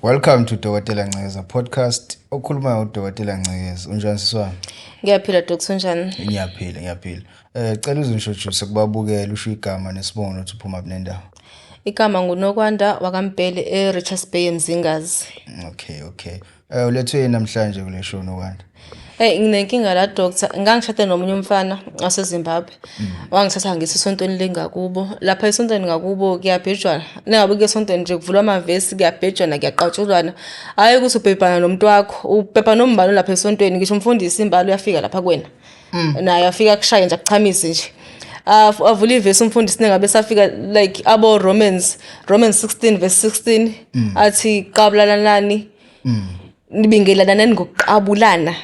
Welcome to Dokotela Ncekeza podcast. Okhulumayo uDokotela Ncekeza. Unjani sisi wami? Ngiyaphila Dr. Unjani? Ngiyaphila, ngiyaphila. Cela uzintroduce kubabukela usho igama nesibongo nokuthi uphuma kunendawo. Igama nguNokwanda wakaMbhele eRichards Bay eMzingazi. Okay. Ulethwe namhlanje kule show, Nokwanda? Hey, nginenkinga la, doctor. Ngangishade nomunye umfana waseZimbabwe. Wangithatha ngithi esontweni lengakubo. Lapha esontweni ngakubo kuyabhejwana. Nengabe kuye esontweni nje kuvulwa amavesi, kuyabhejwana, kuyaqatshulwana. Hayi ukuthi ubhebhana nomuntu wakho, ubhebha nombalo lapha esontweni, ngisho umfundisi imbalo uyafika lapha kuwena. Naye afika akushaye nje, akuchamise nje. Avula ivesi umfundisi, nengabe safika like abo Romans 16 verse 16, athi qabulanani, nibingelanani ngokuqabulana.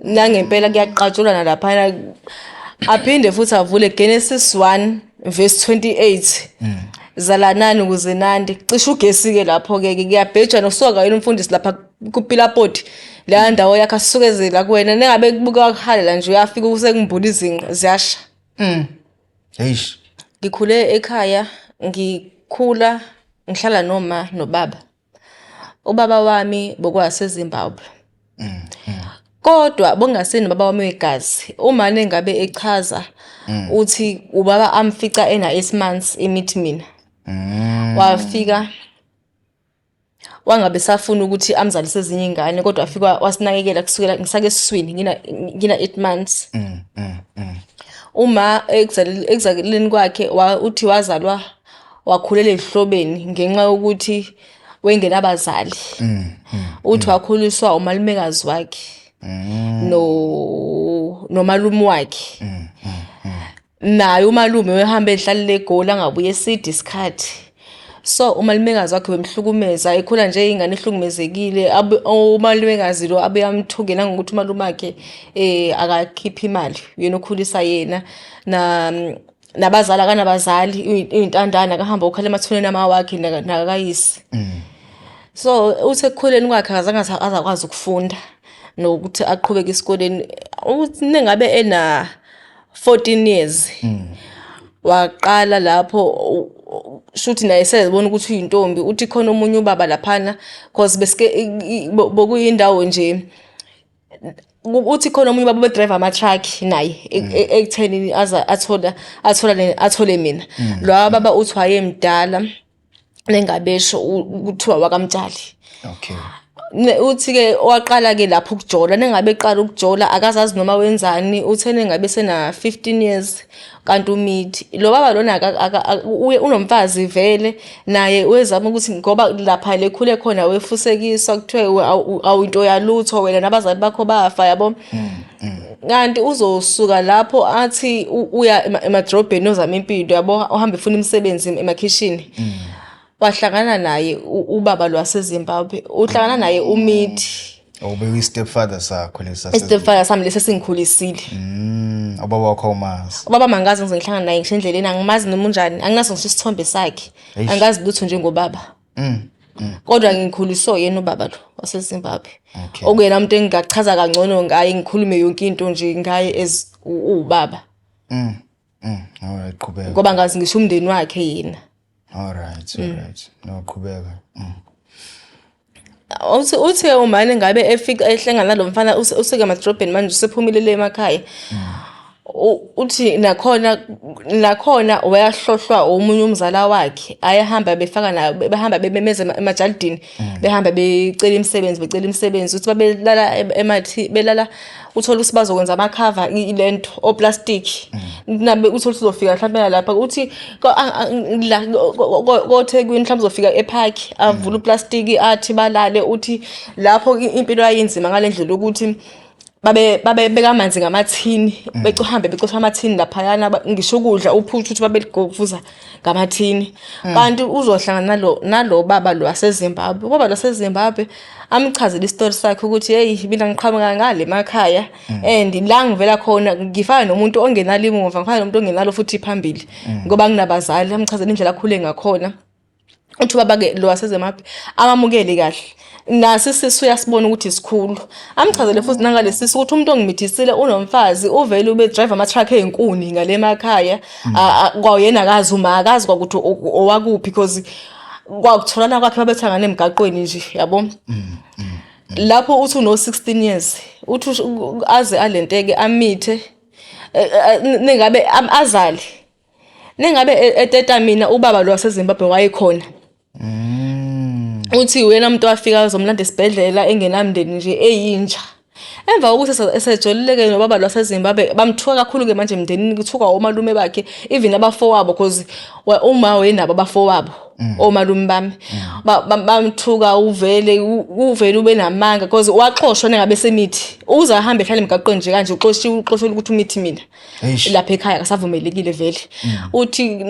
Nangempela kuyaqatshulana laphana. Aphinde futhi avule Genesis 1 verse 28, zalanani ukuze nandi. Cishe ugesi-ke lapho-ke ke kuyabhejwa nokusuka kayena umfundisi lapha kupilapoti leya ndawo yakhe, asukezela kuwena. Nengabe kubuka kuhalela nje, uyafika usekumbula izinqa ziyasha. Eish. Ngikhule ekhaya, ngikhula ngihlala noma nobaba. Ubaba wami bokwaseZimbabwe. Kodwa bongasini baba wami wegazi. Uma nengabe echaza uthi ubaba amfica ena 8 months imithi mina. Wafika wangabe safuna ukuthi amzalise ezinye ingane, kodwa wafika wasinakekela kusukela ngisake esiswini ngina 8 months. Uma ekuzaleleni kwakhe uthi wazalwa wakhulela ezihlobeni ngenxa yokuthi wengenabazali. Uthi wakhuliswa umalumekazi wakhe nomalume wakhe. Naye umalume wehamba ehlalele eGoli, angabuye eside isikhathi. So umalumekazi wakhe wemhlukumeza, ekhula nje ingane ehlukumezekile. Umalumekazi lo abuye amthuke nangokuthi umalume wakhe akakhiphi imali, uyena okhulisa yena na nabazali akanabazali, uyintandane, akahamba ukhala emathuneni amawakhe nakayise. So uthi ekukhuleni kwakhe akazange azakwazi ukufunda nokuthi aqhubeke esikoleni. Uthi nengabe ena 14 years waqala lapho shuthi naye sezibona ukuthi uyintombi. Uthi khona omunye ubaba laphana, cause beske bokuyindawo nje, uthi khona omunye ubaba bedrive ama-truck naye ekuthenini aza athola athole mina. Lo baba uthi wayemdala, nengabesho kuthiwa wakamtshali. Uthi-ke waqala-ke lapho ukujola. Nengabe eqala ukujola akazazi noma wenzani. Uthe nengabe sena 15 years kanti umithi lo baba lona unomfazi vele naye, wezama ukuthi ngoba lapha lekhule khona wefusekiswa, kuthiwe awuyinto yalutho wena, nabazali bakho bafa, yabo. Kanti uzosuka lapho athi uya emadrobheni ozama impilo, yabo, uhambe efuna imisebenzi emakhishini. Wahlangana naye ubaba lo waseZimbabwe, uhlangana naye umithi. Awube stepfather sakho lesa? Istepfather sami lesi esingikhulisile. Ubaba wakho awumazi? Ubaba mangazi ngize ngihlangana naye ngisho endleleni, angimazi noma unjani, anginaso ngisho isithombe sakhe. Eish. Angazi lutho njengobaba. Kodwa ngikhuliswe yena ubaba lo waseZimbabwe. Okuyena umuntu engingachaza kangcono ngaye, ngikhulume yonke into nje ngaye as uwubaba. Alright, qhubeka. Ngoba ngazi ngisho umndeni wakhe yena. Alright. No, qhubeka. Uthi umane ngabe efika ehlangana nalo mfana, useke emadrobheni manje, usephumile le emakhaya. Uthi nakhona wayahlohlwa omunye umzala wakhe, ayahamba befaka nayo, behamba bememeza emajalidini, behamba becela imisebenzi, becela imisebenzi. Uthi babelala emathi belala, uthola ukuthi bazokwenza amakhava ilento oplastic nabe, uthola ukuthi uzofika mhlawumbe lapha, uthi la koThekwini mhlawumbe uzofika epark, avule uplastic, athi balale. Uthi lapho impilo yayinzima ngale ndlela ukuthi babe babebeka amanzi ngamathini, becuhambe becosha amathini laphayana, ngisho ukudla uphuthu uthi babeligovuza ngamathini. Kanti uzohlangana nalo baba lo waseZimbabwe. Ubaba lo waseZimbabwe amchazele isitori sakhe ukuthi hey, mina ngiqhamuka ngale emakhaya and la ngivela khona ngifana nomuntu ongenalo imuva, ngifana nomuntu ongenalo futhi phambili ngoba nginabazali. Amchazele indlela akhule ngakhona. Uthi ubaba-ke lo waseZimbabwe amamukele kahle, naso isisu uyasibona ukuthi sikhulu. Amchazele futhi nangalesi ukuthi umuntu ongimithisile unomfazi, uvele ube drive ama-truck ey'nkuni ngale emakhaya. Kwawuyena akazi uma akazi kwakuthi owakuphi, because Kwakutholana kwakhe babethangana emgaqweni nje, yabo. Lapho uthi uno 16 years, uthi aze alenteke amithe, ningabe azale. Ningabe eteta mina ubaba lo waseZimbabwe wayekhona. Uthi uyena umuntu wafika azomlanda esibhedlela engenamndeni nje, eyinja. Emva kokuthi esejolile-ke nobaba lo waseZimbabwe, bamthuka kakhulu-ke manje emndenini, kuthuka omalume bakhe, even abafowabo, cause uma wayenabo abafowabo, omalume bami. Bamthuka uvele uvele ube namanga, cause waxoshwa nengabe semithi. Uze ahambe ehlale emgaqweni nje kanje, uxoshiwe, uxoshelwe ukuthi umithi mina. Eish. Lapha ekhaya akasavumelekile vele. Uthi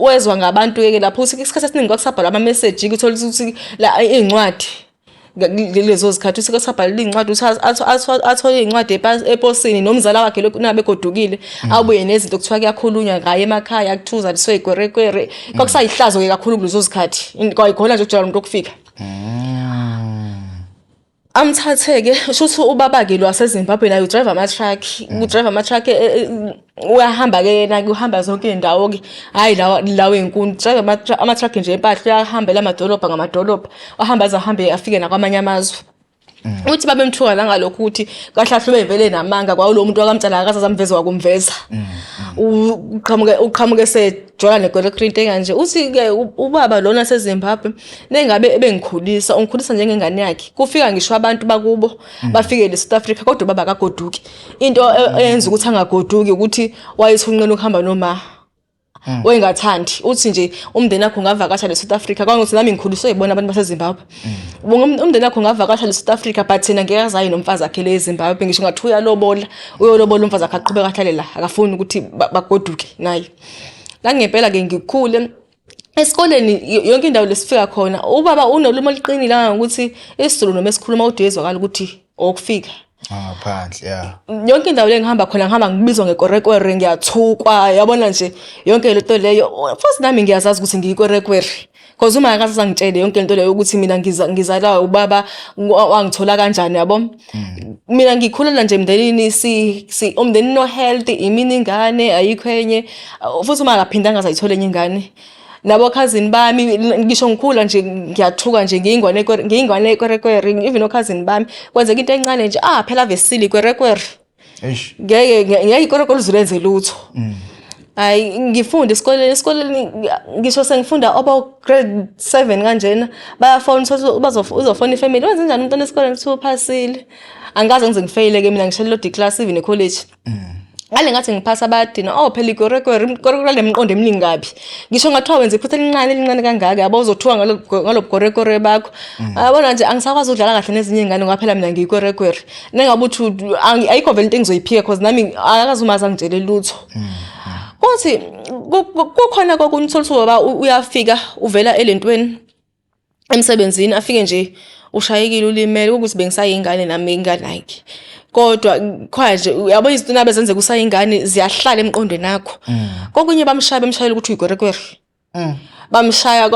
wezwa ngabantu-ke lapho, uthi isikhathi esiningi kwakusabhalwa ama-message, uthola ukuthi la iy'ncwadi lezo zikhathi, uthi kusabhalwa iy'ncwadi, uthi athole iy'ncwadi eposini nomzala wakhe lokhu nabe egodukile, abuye nezinto kuthiwa kuyakhulunywa ngaye emakhaya, kuthiwa uzaliswe ikwerekwere. Kwakusayihlazo-ke kakhulu kulezo zikhathi, kwayikhona nje ukujwayela umuntu okufika. Amthathe-ke, shuthi ubaba-ke lo waseZimbabwe naye u-drive ama-truck, u-drive ama-truck, uyahamba-ke yena-ke, uhamba zonke iy'ndawo-ke, hhayi lawa lawa ey'nkulu, drive ama-truck nje empahla, uyahambela amadolobha ngamadolobha, ahamba aze ahambe afike nakwamanye amazwe. Uthi babemthuka nangalokhu ukuthi kahle kahle ubevele namanga, kwawulo muntu wakamtshela akaze amveze wakumveza. Uqhamuke sejola nekwerekwere into ekanje. Uthi-ke ubaba lona waseZimbabwe nengabe ebengikhulisa, ungikhulisa njengengane yakhe. Kufika ngisho abantu bakubo bafike le South Africa, kodwa ubaba akagoduki. Into eyenza ukuthi angagoduki ukuthi wayethunqena ukuhamba noma wayengathandi. Uthi nje umndeni wakho ungavakasha le South Africa, kwangukuthi nami ngikhuliswe yibona abantu baseZimbabwe. Umndeni wakho ungavakasha le South Africa, but yena ngeke azaye nomfazi wakhe le eZimbabwe, ngisho ngathi uyalobola, uyolobola umfazi wakhe aqhubeke ahlale la, akafuni ukuthi bagoduke naye. Nangempela ke ngikhule esikoleni, yonke indawo lesifika khona ubaba unolimi oluqinile kangangokuthi isiZulu noma esikhuluma ude ezwakala ukuthi okufika ngaphandle, yeah. Yonke indawo le ngihamba khona ngihamba ngibizwa ngekwerekwere, ngiyathukwa, yabona nje yonke lento leyo. Futhi nami ngiyazazi ukuthi ngiyikwerekwere, because uma akaze angitshele yonke lento leyo ukuthi mina ngizalwa ubaba wangithola kanjani, yabo. Mina ngikhulela nje emndenini, si umndeni no healthy, imini ingane ayikho enye, futhi uma akaphinda angazayithola enye ingane. Nabo cousin bami, ngisho ngikhula nje ngiyathuka nje, ngiyingwane ngiyingwane kwerekwere, even okhazini bami kwenzeka into encane nje, ah phela vesile kwerekwere. Eish. Ngeke ikwerekwere uzulenze lutho. Hayi, ngifunda esikoleni, ngisho sengifunda obo grade 7 kanjena, bayafona, uthola uzofona ifamily, wenze njani umntwana esikoleni, kuthiwa uphasile. Angikaze ngize ngifeyile ke mina, ngisho lelo class, even ecollege. Ngale ngathi ngiphasa bayadina, oh phela ikwerekwere, ikwerekwere lemiqondo eminingi kabi. Ngisho ngathiwa wenza iphutha elincane elincane kangaka, yabo, uzothuka ngalo bukwerekwere bakho. Yabona nje angisakwazi ukudlala kahle nezinye izingane ngoba phela mina ngiyikwerekwere. Nengabe uthi ayikho vele into engizoyiphika, cause nami akakaze umazi angitshele lutho. Kuthi kukhona kokunye uthola ukuthi ubaba uyafika uvela elentweni emsebenzini, afike nje ushayekile, ulimele, ukuthi bengisayingane nami nginganaki, kodwa khona nje uyabo izinto nabe zenzeka usayingane ziyahlala emqondweni akho. Kokunye bamshaya, bemshayela ukuthi uyikwerekwere. Bamshaya,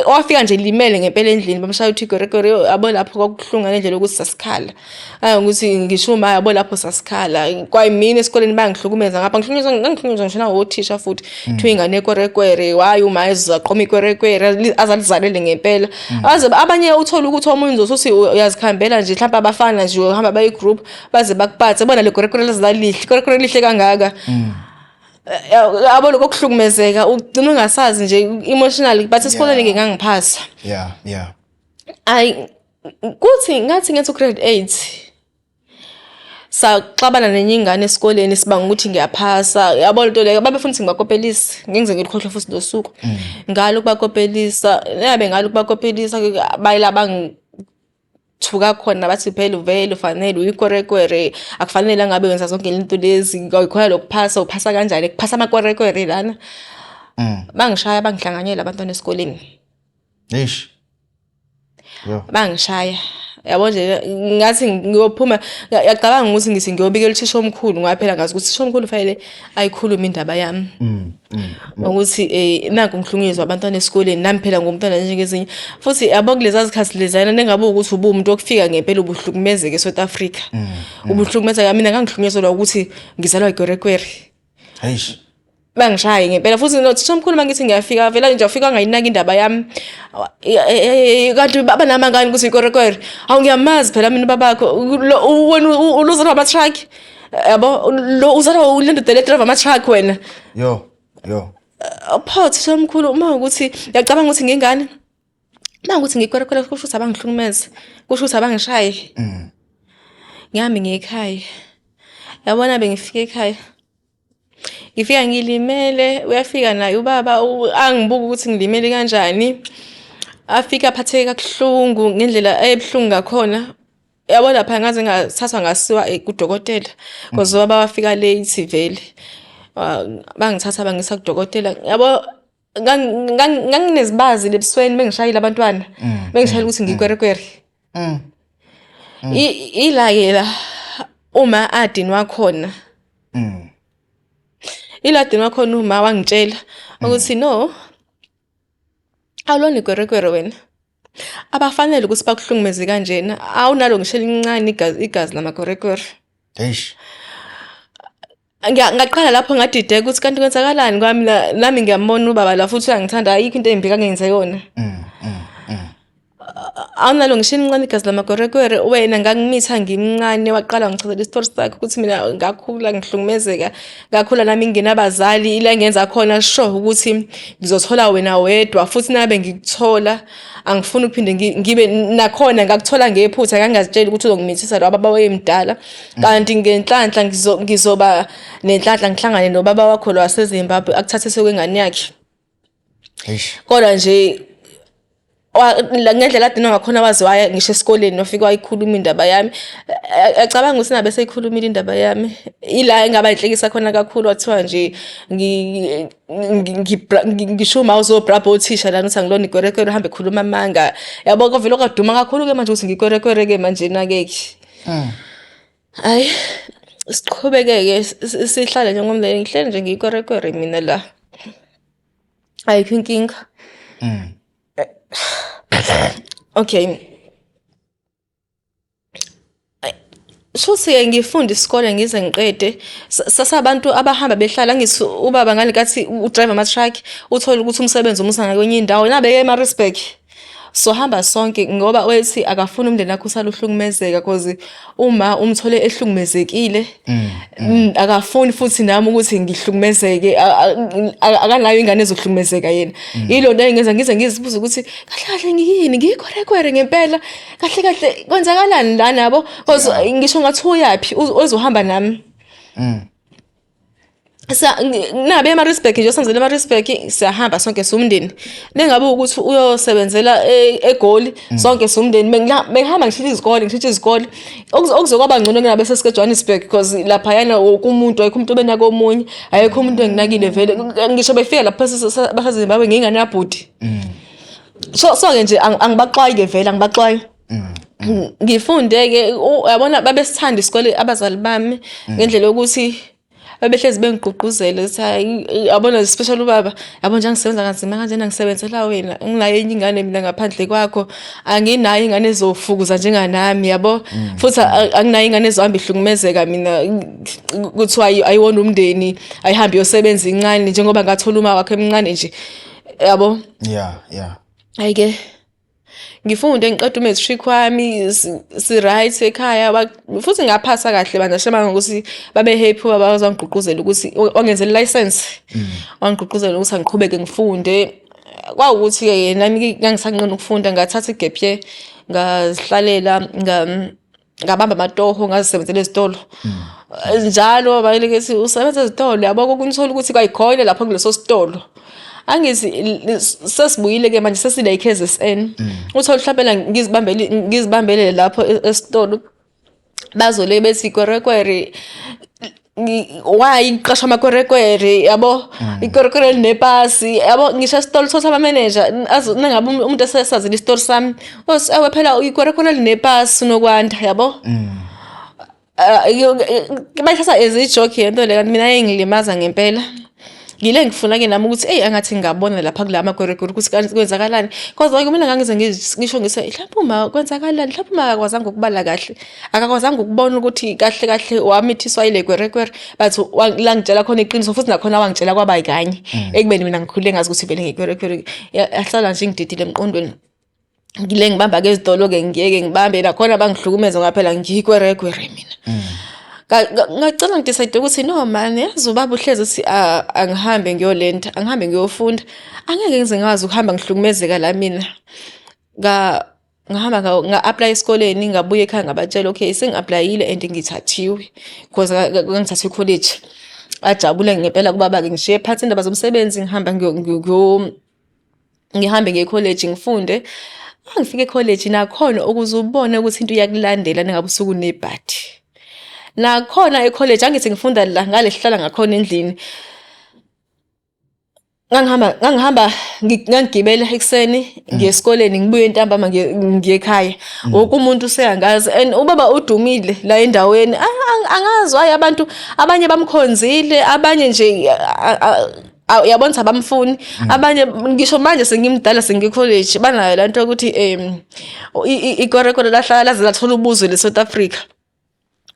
wafika nje limele ngempela endlini, bamshaya ukuthi ikwerekwere, yabo. Lapho kwakubuhlungu ngendlela yokuthi sasikhala, hayi ukuthi ngisho uma, yabo, lapho sasikhala kwayimina esikoleni bayangihlukumeza ngapha, ngihlukunyezwa, ngangihlukunyezwa ngisho nawothisha futhi, kuthiwa ingane ekwerekwere, wayi uma ezaqoma ikwerekwere azalizalele ngempela. Aze abanye uthola ukuthi omunye uzothi uyazikhambela nje, mhlawumbe abafana nje uhamba bayi-group, baze bakuphathe bona le kwerekwere lizalihle, ikwerekwere lihle kangaka, yabo. Lokho kuhlukumezeka ugcina ungasazi nje emotionally, but esikoleni ke ngangiphasa. Ayi, kuthi ngathi ngenza u-grade 8, saxabana nenye ingane esikoleni, sibanga ukuthi ngiyaphasa, yabo lento leyo. Babefuna ukuthi ngibakopelise, ngenze ngikhohlwe futhi losuku ngalo ukubakopelisa, yabe ngalo ukubakopelisa, bayila bangithuka khona, bathi phela uvele ufanele uyikwerekwere, akufanele angabe wenza zonke lento lezi, awukhona lokuphasa, uphasa kanjani, kuphasa amakwerekwere lana. Bangishaya, bangihlanganyela abantwana esikoleni. Eish. Bangishaya, yabo nje, ngathi ngiyophuma, yacabanga ukuthi ngithi ngiyobikela uthisha omkhulu, ngoba phela ngazi ukuthi uthisha omkhulu fanele ayikhulume indaba yami, ukuthi nanku ngihlukunyezwa abantwana esikoleni, nami phela ngumntwana njengezinye futhi, yabo. Kuleza zikhathi lezana nengabe ukuthi ubuwumuntu wokufika ngempela ubuhlukumezeke eSouth Africa, ubuhlukumezeka. Mina ngangihlukunyezelwa ukuthi ngizalwa ikwerekwere. Eish. Bangishaye ngempela futhi nothisha omkhulu mangithi ngiyafika vela nje wafika wangayinaka indaba yami. Kanti banamangani ukuthi ikwerekwere. Hawu ngiyamazi phela mina ubabakho. Lo wena uluzalwa ama-truck. Yabo lo uzalwa le ndoda le drive ama-truck wena. Yo, yo. Pho thisha omkhulu uma ukuthi ngiyacabanga ukuthi ngingane. Uma ukuthi ngikwerekwere kusho ukuthi abangihlukumeze. Kusho ukuthi abangishaye. Ngihambe ngiye ekhaya. Yabona bengifika ekhaya. Ngifika ngilimele, uyafika naye ubaba angibuke ukuthi ngilimele kanjani. Afike aphatheke kabuhlungu ngendlela ebuhlungu ngakhona. Yabo lapha ngaze ngathathwa ngasiwa kudokotela cause ubaba wafika late vele. Bangithatha bangisa kudokotela. Yabo nganginezibazi lebusweni bengishayile abantwana. Bengishayile ukuthi ngikwerekwere. Ila-ke la uma adinwa khona. Ila adinwa khona uma wangitshela ukuthi no, awulona ikwerekwere wena. Abafanele ukuthi bakuhlukumeze kanjena. Awunalo ngisho elincane igazi igazi lamakwerekwere. Eish. Ngaqala lapho ngadideka ukuthi kanti kwenzakalani kwami la, nami ngiyambona ubaba la futhi uyangithanda ayikho into embi kangenze yona. Awunalo ngisho elincane igazi lamakwerekwere wena ngangimitha ngimncane waqala wangichazela isitori sakhe ukuthi mina ngakhula ngihlukumezeka ngakhula nami ngingenabazali ila ngenza khona sure ukuthi ngizothola wena wedwa futhi nabe ngikuthola angifuni ukuphinde ngibe nakhona ngakuthola ngephutha ngangazitsheli ukuthi uzongimithisa lo baba wayemdala kanti ngenhlanhla ngizoba nenhlanhla ngihlangane nobaba wakho lo waseZimbabwe akuthathise kwengane yakhe. Eish. Kodwa nje ngendlela adinwa ngakhona waze waya ngisho esikoleni wafika wayikhuluma indaba yami. Acabanga ukuthi nabe seyikhulumile indaba yami. Ila engaba inhlekisa khona kakhulu wathiwa nje ngisho uma uzobrabha othisha lana uthi angilona ikwerekwere uhambe ekhuluma amanga. Yabo kovele kwaduma kakhulu-ke manje ukuthi ngikwerekwere-ke manje na-ke. Hhayi, siqhubeke-ke sihlale njengomndeni ngihleli nje ngiyikwerekwere mina la. Ayikho inkinga. Okay. Shuthi-ke ngifunde isikole ngize ngiqede sasabantu abahamba behlala ngithi ubaba ngalekathi u-drive ama-truck uthole ukuthi umsebenzi umusa ngakwenye indawo nabeke eMaritzburg. Sohamba sonke ngoba wethi akafuni umndeni wakhe usale uhlukumezeka cause uma umthole ehlukumezekile akafuni futhi nami ukuthi ngihlukumezeke akanayo ingane ezohlukumezeka yena. Yilo nto engenza ngize ngizibuze ukuthi kahle kahle ngiyini ngiyikwerekwere ngempela kahle kahle kwenzakalani lana yabo cause ngisho ngathi uyaphi ozohamba nami. Nabe eMaritzburg nje osenzela eMaritzburg siyahamba sonke siwumndeni. Mengabe ukuthi uyosebenzela eGoli sonke siwumndeni bengihamba ngishintsha izikole ngishintsha izikole. Okuzokwaba ngcono kunabe sesike eJohannesburg because laphayana wonke umuntu ayikho umuntu obenaka omunye ayikho umuntu enginakile vele ngisho befika lapha baseZimbabwe ngiyingane yabhuti. So so-ke nje angibaxwayi-ke vele angibaxwayi. Ngifunde-ke uyabona babesithanda isikole abazali bami ngendlela yokuthi babehlezi bengigqugquzela ukuthi hayi yabona especially ubaba yabo nje angisebenza kanzima kanjena ngisebenzela wena nginayo enye ingane mina ngaphandle kwakho anginayo ingane ezofukuza njenganami yabo futhi anginayo ingane ezohamba ihlukumezeka mina kuthiwa ayiwona umndeni ayihambe iyosebenza incane njengoba ngathola uma wakhe emncane nje yabo. Yeah, yeah. Hhayi-ke ngifunde ngiqede u-matric wami si-right ekhaya futhi ngaphasa kahle bandla shema ngokuthi babe happy ubaba wazangigqugquzela ukuthi wangenzela i-license wangigqugquzela ukuthi angiqhubeke ngifunde. Kwawukuthi-ke nami ngangisanqena ukufunda ngathatha i-gap year ngazihlalela ngabamba amatoho ngazisebenzela ezitolo. Njalo bayeleke ethi usebenza ezitolo yabo kokunye uthole ukuthi kwayikhona lapho kuleso sitolo. Angithi sesibuyile-ke manje sesila i-K_Z_N. Uthole mhlawumbe ngizibambele ngizibambele lapho esitolo bazole bethi kwerekwere why ngiqashwa amakwerekwere yabo ikwerekwere elinepasi yabo ngisho esitolo uthole ama-manager nangabe umuntu esesazile isitori sami ewe phela ikwerekwere elinepasi uNokwanda yabo. Bayithatha as i-joke le nto le kanti mina yayingilimaza ngempela. Ngile ngifuna-ke nami ukuthi eyi angathi ngingabona lapha kula makwerekwere ukuthi kwenzakalani. Cause like mina ngangize ngisho ngithi mhlawumbe uma kwenzakalani, mhlawumbe uma akakwazanga ukubala kahle, akakwazanga ukubona ukuthi kahle kahle wamithiswa yile kwerekwere. But la ngitshela khona iqiniso futhi nakhona wangitshela kwaba kanye. Ekubeni mina ngikhule ngazi ukuthi vele ngikwerekwere. Yahlala nje ingididile emqondweni. Ngile ngibamba-ke ezitolo-ke ngiyeke ngibambe nakhona bangihlukumeza ngoba phela ngiyikwerekwere mina. Ngagcina ngi-decide ukuthi no man, yazi ubaba uhlezi ethi angihambe ngiyolenda, angihambe ngiyofunda. Angeke ngize ngikwazi ukuhamba ngihlukumezeka la mina. Ngahamba nga-apply-a esikoleni ngabuya ekhaya ngabatshela okay sengi-apply-ile and ngithathiwe cause ngangithathwe ekholeji. Bajabula ngempela kubaba-ke ngishiye phansi indaba zomsebenzi ngihamba ngihambe ngiye ekholeji ngifunde. Uma ngifika ekholeji nakhona ukuze ubone ukuthi into iyakulandela nangabe usuke unebhadi. Nakhona ekholeji angithi ngifunda la ngale sihlala ngakhona endlini. Ngangihamba ngangihamba ngangigibela ekuseni ngiye esikoleni ngibuye ntambama ngiye ekhaya. Wonke umuntu useyangazi and ubaba udumile la endaweni. Angazi why abantu abanye bamkhonzile abanye nje uyabona ukuthi abamfuni. Abanye ngisho manje sengimdala sengikholeji banayo laa nto yokuthi ikwerekwere lahlala laze lathola ubuzwe le-South Africa.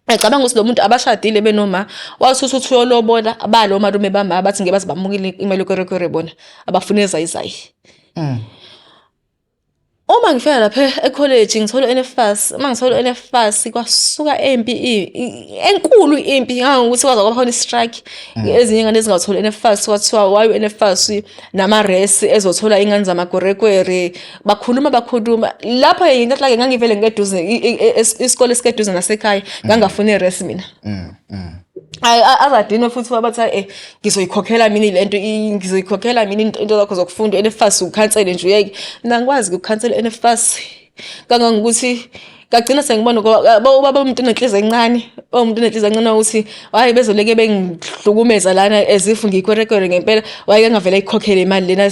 Ngiyacabanga ukuthi lo muntu abashadile benoma wathi uthi uyolobola balo omalume bama bathi ngeke baze bamukele imali yekwerekwere bona abafuni ezayizayi. Uma ngifika lapha ekholeji ngithola u-NSFAS, uma ngithola u-NSFAS kwasuka empi enkulu impi ngangokuthi kwaze kwaba khona i-strike. Ezinye iy'ngane ezingatholi u-NSFAS kwathiwa why u-NSFAS nama-res ezothola iy'ngane zamakwerekwere. Bakhuluma bakhuluma lapho inhlanhla-ke ngangivele ngeduze isikole sikeduze nasekhaya ngangafuni i-res mina. Azadinwe futhi wabathi ngizoyikhokhela mina le nto ngizoyikhokhela mina into zakho zokufunda u-NSFAS ukhansele nje uyeke. Mina angikwazi ukukhansela u-NSFAS kangangokuthi ngagcina sengibona ngoba ubaba umuntu unenhliziyo encane, umuntu unenhliziyo encane ukuthi hhayi bezoleke bengihlukumeza lana as if ngiyikwerekwere ngempela. Wayeke angavele ayikhokhele imali lena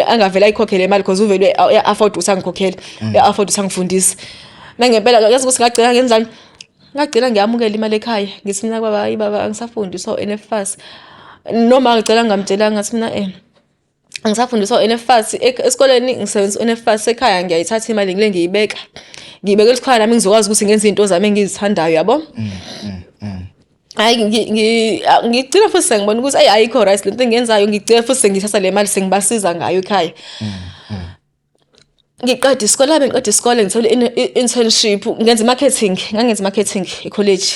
angavele ayikhokhele imali cause uvele uya-afford ukuthi angikhokhele, uya-afford ukuthi angifundise. Nangempela yazi ukuthi ngagcina ngenzani? Ngagcina ngiyamukela imali ekhaya ngithi mina baba, hayi baba angisafundiswa u-NSFAS. Noma ngicela ngingamtshelanga ngathi mina angisafundiswa u-NSFAS esikoleni ngisebenzisa u-NSFAS ekhaya ngiyayithatha imali ngile ngiyibeka. Ngiyibekela ukuthi khona nami ngizokwazi ukuthi ngenze iy'nto zami engizithandayo yabo. Hhayi ngigcina futhi sengibona ukuthi ayi ayikho right lento engiyenzayo ngigcina futhi sengithatha le mali sengibasiza ngayo ekhaya. Ngiqeda isikole abe ngiqeda isikole ngithole i-internship ngenza i-marketing ngangenza i-marketing ekholeji.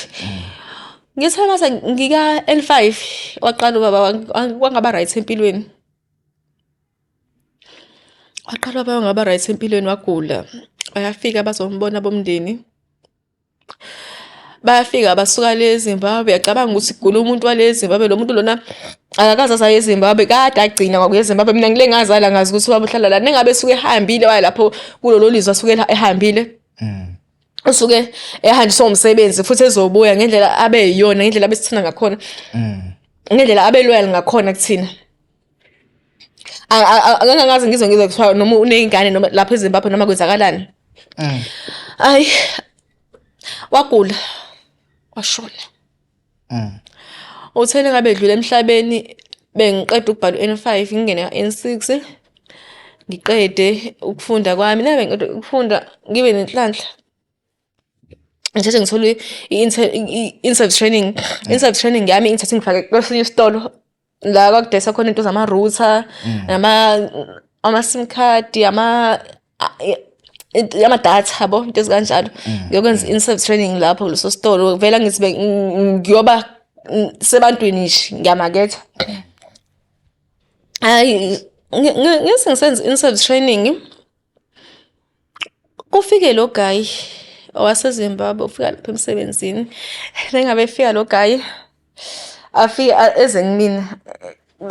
Ngithe mase ngika N5 waqala ubaba wangaba right empilweni. Waqala ubaba wangaba right empilweni wagula. Bayafika bazombona bomndeni. Bayafika basuka le eZimbabwe uyacabanga ukuthi kugula umuntu wale eZimbabwe lo muntu lona akakaze aze aye eZimbabwe kade agcina kwakuya eZimbabwe mina ngile ngazala ngazi ukuthi ubaba uhlala la nengabe esuke ehambile waya lapho kulolo lizwe asuke ehambile. Usuke ehanjiswa umsebenzi futhi ezobuya ngendlela abe yiyona ngendlela abesithanda ngakhona. Ngendlela abe loyal ngakhona kuthina. Angangazi ngizwe ngizwe kuthiwa noma uney'ngane noma lapho eZimbabwe noma kwenzakalani. Hhayi wagula washona. Uthele ngabe edlula emhlabeni bengiqeda ukubhala u-N five ngingene ka-N six ngiqede ukufunda kwami. Nabe ngiqeda ukufunda ngibe nenhlanhla ngisheshe ngithole i-in-service training. I-in-service training yami ingithathe ingifake kwesinye isitolo la kwakudayiswa khona into zama-router ama-sim card ama-data yabo into ezikanjalo. Ngiyokwenza i-in-service training lapho kuleso sitolo vele angithi ngiyoba sebantwini nje ngiyamaketha. Hhayi ngithi ngisenza i-in-service training kufike lo guy owaseZimbabwe ufika lapha emsebenzini. Nengabe efika lo guy afike eze kumina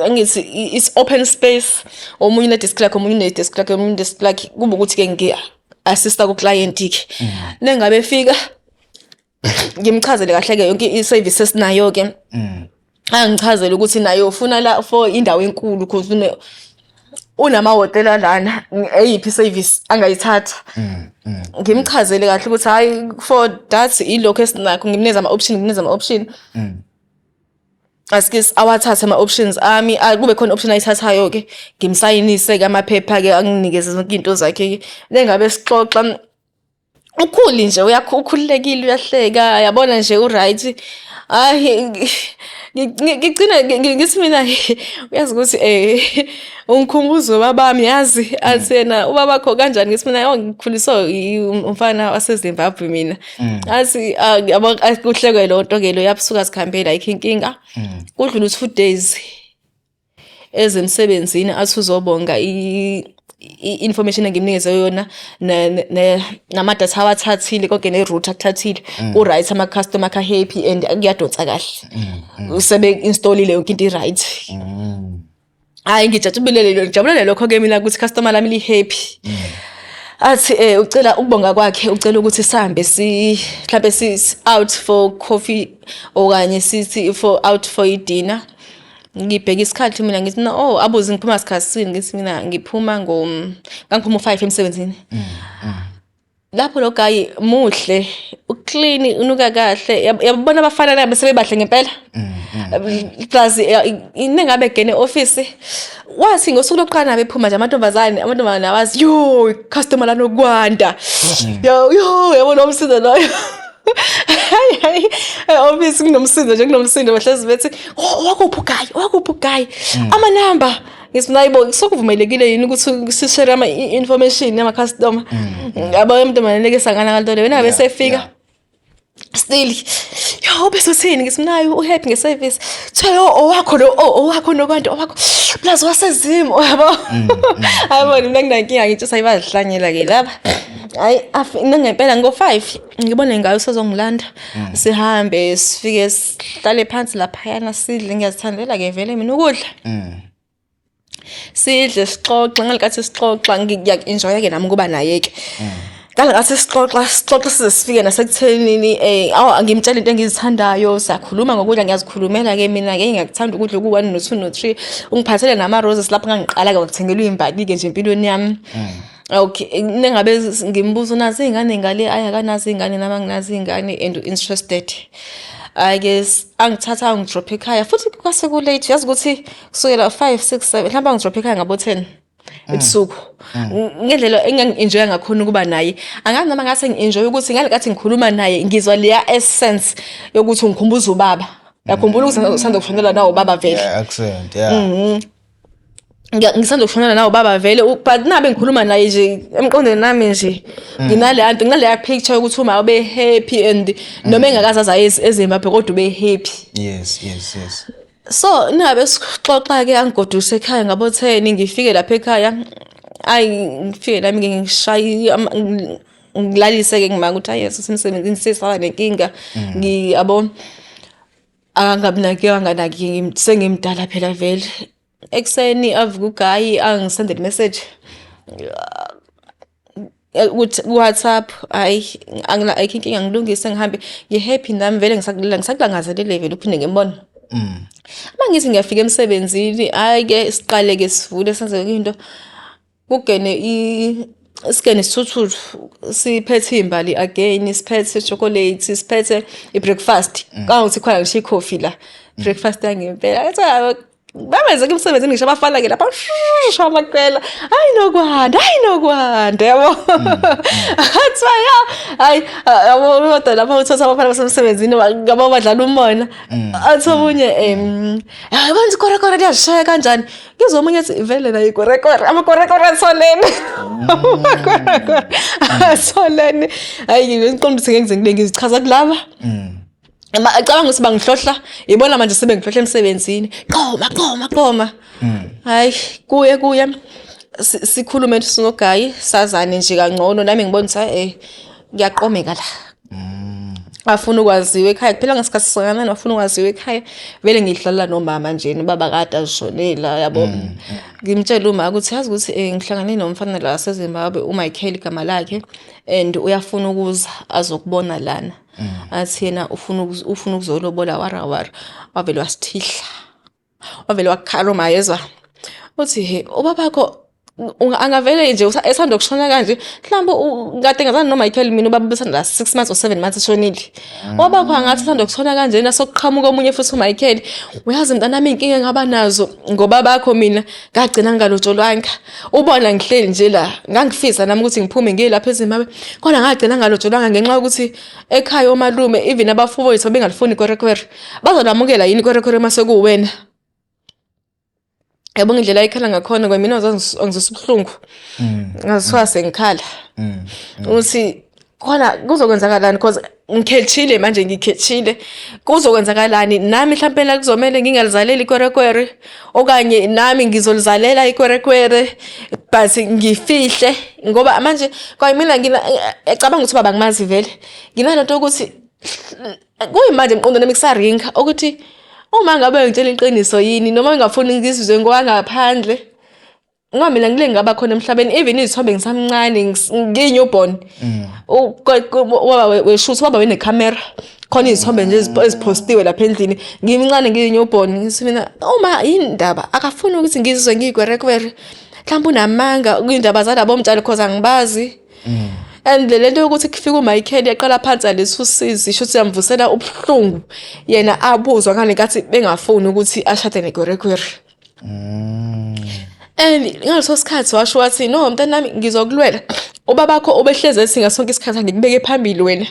angithi it's open space omunye une-desk lakhe omunye une-desk lakhe omunye une-desk lakhe kube ukuthi-ke ngi-assist-a ku-client-ke. Nengabe efika ngimchazele kahle-ke yonke i-service esinayo-ke. Angichazele ukuthi naye ufuna la for indawo enkulu cause unamahhotela lana eyiphi i-service angayithatha. Ngimchazele kahle ukuthi hhayi for that ilokhu esinakho ngimnikeze ama-option ngimnikeze ama-option. Asike awathathe ama-options ami, kube khona option ayithathayo-ke, ngimsayinise-ke amaphepha-ke, anginikeze zonke iy'nto zakhe-ke. Mengabe sixoxa, ukhuli nje ukhululekile, uyahleka, yabona nje u-right. Hhayi, ngigcine ngithi mina, uyazi ukuthi ungikhumbuza ubabami yazi, athi yena ubabakho kanjani? Ngithi mina, oh, ngikhuliswe umfana waseZimbabwe mina. Athi yabo, kuhlekwe leyo nto-ke leyo, yabusuka sikhambela, ayikho inkinga. Kudlule u-2 days, ezemsebenzini, athi uzobonga i-information engimnikeze yona namadatha awathathile konke, ne-router akuthathile, ku-right, ama-customer akhe happy and kuyadonsa kahle, sebe-installile, yonke into i-right. Hhayi, ngijabulele, ngijabulele lokho-ke mina ukuthi customer lami li-happy. Athi ucela ukubonga kwakhe, ucela ukuthi sihambe si mhlambe si out for coffee okanye sithi for out for i-dinner. Ngibheka isikhathi mina, ngithi no, oh, abuze ngiphuma sikhathi sini, ngithi mina ngiphuma ngo ngangiphuma u5 emsebenzini. Lapho lo guy muhle, uclean, unuka kahle, yabona abafana nabo sebebahle ngempela. Plus inengabe gene office, wathi ngosuku lokuqala nabe ephuma nje, amantombazane awazi, yo, customer lanokwanda, yo yo, yabona umsindo loyo. Hayi hayi, e-office kunomsindo nje, kunomsindo, bahlezi bethi, "Oh, wakuphi uguy, wakuphi uguy, amanamba?" Ngithi mina, "Hayibo, sokuvumelekile yini ukuthi sishare ama-information yama-customer?" Yabo, intombazane esangana ngalento leyo, wena bese fika still, yo, bese uthini? Ngithi mina, uhappy nge-service. Kuthiwa, yo, owakho lo, oh, owakho nobantu, owakho plus wasezimo, yabo. Hayibo, mina nginankinga, ngitsho sayibazihlanyela ke laba. Hayi, nangempela ngo-5 ngibone ngayo usezongilanda, sihambe, sifike sihlale phansi laphayana, sidle. Ngiyazithandela-ke vele mina ukudla. Sidle, sixoxe. Ngalikathi sixoxa, ngiya-enjoya-ke nami ukuba naye-ke. Ngalikathi sixoxa, sixoxe size sifike nasekuthenini, awu, ngimtshela into engizithandayo, siyakhuluma ngokudla, ngiyazikhulumela-ke mina-ke, ngiyakuthanda ukudla oku-one no-two no-three. Ungiphathele nama-roses lapho ngangiqala-ke ngithengelwa iy'mbali-ke nje empilweni yami. Okay, nengabe ngimbuza, unazo iy'ngane ngale? Ayi, akanazo iy'ngane, nami anginazo iy'ngane and interested. Hhayi-ke, angithatha angidrophe ekhaya futhi kwase ku-late, yazi ukuthi kusukela 5, 6, 7, mhlawumbe angidrophe ekhaya ngabo-10 ebusuku. Ngendlela engangi-enjoya ngakhona ukuba naye, angazi noma ngase ngi-enjoy ukuthi ngalekathi ngikhuluma naye ngizwa leya essence yokuthi ungikhumbuza ubaba. Uyakhumbula ukuthi usanda kushonelwa nawo ubaba vele. Yeah, accent, yeah. Ngisanda kushonelwa nawo ubaba vele, but nabe ngikhuluma naye nje, emqondweni nami nje nginaleya nto, nginaleya picture yokuthi uma ube happy and noma engakaze aze aye eZimbabwe kodwa ube happy. So nabe sixoxa-ke, angigoduse ekhaya ngabo-10, ngifike lapha ekhaya, ayi, ngifike nami ngishaye ngilalise-ke, ngimanga ukuthi hayi, semsebenzini sesaba nenkinga, yabo, angabi nankinga, anganaki, sengimdala phela vele. Ekuseni avuke uguy, angisendele message ukuthi ku-WhatsApp, hhayi, ayikho inkinga, ngilungise ngihambe, ngi-happy nami vele, ngisakulangazelele vele uphinde ngimbone. Uma ngithi ngiyafika emsebenzini, hhayi-ke, siqale-ke sivule, senze yonke into, kungene singene isithuthuthu siphethe iy'mbali again, siphethe chocolate, siphethe i-breakfast, kangangokuthi khona ngisho ikhofi la, breakfast yangempela. Bameze-ke emsebenzini, ngisho abafana-ke lapha shaya amaqela, hayi Nokwanda, hayi Nokwanda, yabo. Athiwa ya, hayi yabo, kodwa lapha uthatha abafana basemsebenzini ngabo badlala umona. Athi omunye, hayi, benza ikorekore liyazishaya kanjani? Ngizwa omunye ethi vele nayo ikorekore, amakorekore atholene, amakorekore atholene. Hayi, ngiqonda ukuthi ngeke ngize ngibe ngizichaza kulaba. Acabanga ukuthi bangihlohla, ibona manje sebengihlohla emsebenzini, qoma qoma qoma. Hayi, kuye kuye sikhulume sinoguy, sazane nje kangcono, nami ngibona ukuthi hayi, kuyaqomeka la. Afuna ukwaziwa ekhaya kuphela ngesikhathi singakanani, afuna ukwaziwa ekhaya vele. Ngihlala nomama nje, ubaba kade azishonela, yabo. Ngimtshela uma ukuthi, yazi ukuthi ngihlangane nomfana la waseZimbabwe, uMichael igama lakhe, and uyafuna ukuza azokubona lana. Athi yena ufuna ukuzolobola, wara wara. Wavele wasithihla, wavele wakhala uma yezwa, uthi, he, ubabakho. Angavele nje esanda kushona kanje, mhlawumbe kade ngazana noMichael mina, ubaba besanda 6 months or 7 months eshonile. Wabakho angathi esanda kushona kanjena, sokuqhamuka omunye futhi uMichael. Uyazi mntanami, iy'nkinga engaba nazo ngobabakho, mina ngagcina ngingalotsholwanga. Ubona ngihleli nje la, ngangifisa nami ukuthi ngiphume ngiye lapha eZimbabwe, kodwa ngagcina ngalotsholwanga ngenxa yokuthi ekhaya omalume, even abafowethu, bengalifuni ikwerekwere. Bazolamukela yini ikwerekwere uma sekuwena? Yabo, ngendlela ayikhala ngakhona kwamina angizwisa ubuhlungu, ngazithiwa sengikhala ukuthi khona kuzokwenzakalani, because ngikhethile manje, ngikhethile, kuzokwenzakalani nami? Mhlawumpe la kuzomele ngingalizaleli ikwerekwere, okanye nami ngizolizalela ikwerekwere but ngifihle, ngoba manje kwamina ngina ecabanga ukuthi baba ngimazi vele, nginalento yokuthi kuyimanje emqondweni nami kusaringa ukuthi uma ngabe ngitshela iqiniso yini noma ngingafuni ngizizwe ngowangaphandle, ngoba mina ngile ngaba khona emhlabeni, even izithombe ngisamncane, ngiyi-newborn. Ubaba weshutha, ubaba wenekhamera khona, izithombe nje eziphostiwe lapha endlini, ngimncane, ngiyi-newborn. Ngithi mina, uma yini ndaba akafuni ukuthi ngizizwe ngiyikwerekwere? Mhlawumbe unamanga kwiy'ndaba zalabo mtshalo, cause angibazi. And le lento yokuthi kufika uMichael yaqala phansi alethi usizi, sho ukuthi yamvusela ubuhlungu yena abuzwa ngale nkathi bengafuni ukuthi ashade nekwerekwere. And ngaleso sikhathi washo wathi, "No, mntanami, ngizokulwela. Ubabakho ubehlezi ethi ngasonke isikhathi angikubeke phambili wena.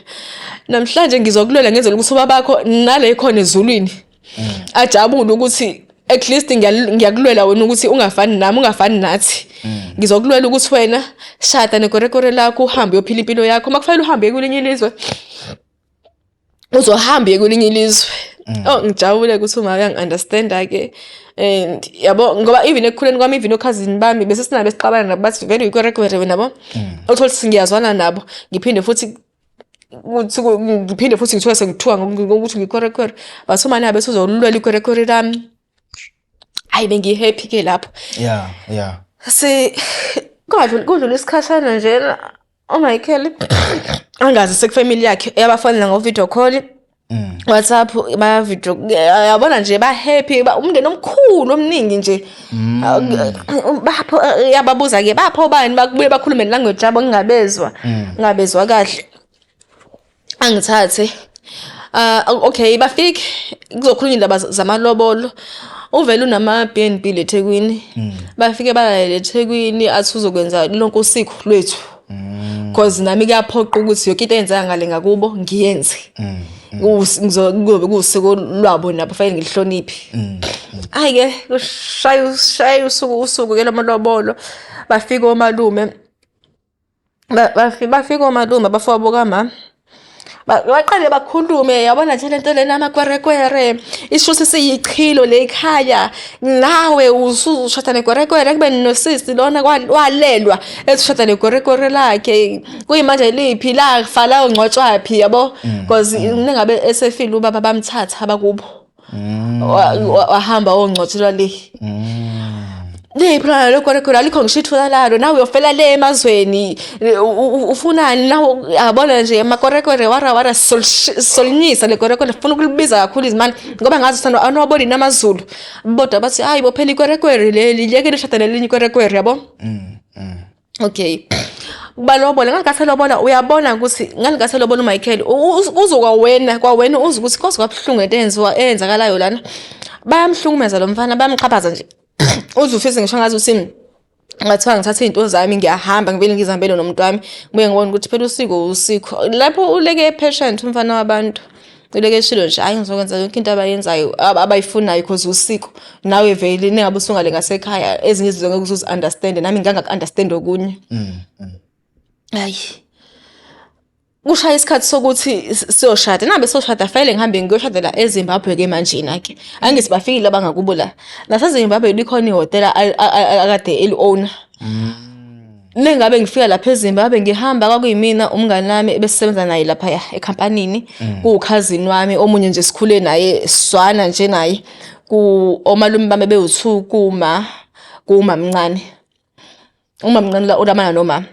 Namhlanje ngizokulwela, ngenzela ukuthi ubabakho nale khona ezulwini ajabule ukuthi at least ngiyakulwela wena ukuthi ungafani nami, ungafani nathi. Ngizokulwela ukuthi wena shada nekwerekwere lakho, uhambe uyophila impilo yakho. Uma kufanele uhambe uye kwelinye ilizwe, uzohamba uye kwelinye ilizwe." Oh, ngijabule ukuthi uma uyangi-understanda-ke. And yabo, ngoba even ekukhuleni kwami, even okhazini bami bese sinabo esixabana nabo, bathi vele uyikwerekwere wena, yabo, uthola ukuthi ngiyazwana nabo, ngiphinde futhi ngithiwe sengithuka ngokuthi ngikwerekwere, but uma nabe usuzolulwela ikwerekwere lami, hayi, bengiyi-happy ke lapho. Se kwadlula, kudlula isikhashana nje, uMichael angazi sekufamily yakhe, eyabafonela ngo-video call, WhatsApp, baya video, yabona nje, ba happy, umndeni omkhulu omningi nje. Bapho yababuza ke, bapho bani, bakubuye bakhulume language yabo, ngingabezwa, ngingabezwa kahle. Angithathe, okay, bafike kuzokhulunywa indaba zamalobolo. Uvele unama B&B leThekwini, bafike balalele eThekwini, athi uzokwenza lonke usiko lwethu, cause nami kuyaphoqa ukuthi yonke into eyenzeka ngale ngakubo ngiyenze. Kuzobe kuwusiko lwabo nabo, fanele ngilihloniphe. Hayi-ke, kushaya ushaya usuku ke lamalobolo, bafika omalume, bafika omalume, abafowabo kamama. Baqale bakhulume, yabona nje lento lena amakwerekwere, isho sesiyichilo le ekhaya, nawe usushada nekwerekwere, kube nosisi lona walelwa ethi ushada nekwerekwere lakhe, kuyimanje liphi lafa, layongcwatshwaphi, yabo, because nengabe esefile ubaba, bamthatha abakubo, wahamba wongcwatshelwa le. Liphi lona lo kwerekwere? Alikho ngisho ithuna lalo. Nawe uyofela le emazweni, ufunani nawe? Yabona nje, amakwerekwere wara wara, solinyisa le kwerekwere, funa ukulibiza kakhulu izimali, ngoba ngazi usana anwaboni namaZulu bodwa, bathi hayi bo, phela ikwerekwere leli, liyeke lishada nelinye ikwerekwere, yabo. Okay, balobola ngalikathi lobola, uyabona ukuthi ngalikathi lobola uMichael uzwe kwawena, kwawena uzwe ukuthi koze kwabuhlungu into eyenziwa, eyenzakalayo lana. Bayamhlukumeza lo mfana, bayamxhaphaza nje, uze ufise ngisho ngazi ukuthi ngathiwa ngithatha iy'nto zami ngiyahamba, ngivele ngizihambele nomuntu wami. Ngibuye ngibone ukuthi phela usiko usiko lapho uleke patient umfana wabantu, uleke eshilo nje, hhayi, ngizokwenza yonke into abayenzayo, abayifunayo, cause usiko. Nawe vele ningabe usungale ngasekhaya, ezinye izinto ngeke uzuzi-understand, nami ngangaku-understand okunye. Hayi, kushaya isikhathi sokuthi siyoshada, nabe soshada, fanele ngihambe ngiyoshadela eZimbabwe-ke manjena-ke. Angithi bafikile abangakubo la naseZimbabwe, likhona ihhotela akade eli-owner. Mengabe ngifika lapha eZimbabwe, ngihamba, kwakuyimina, umngani wami ebesisebenza naye laphaya ekhampanini, kuwukhazini wami omunye nje, sikhule naye, sizwana nje naye, ku omalume bami bewu-two, kuma kumamncane. Umamncane la ulamana nomama.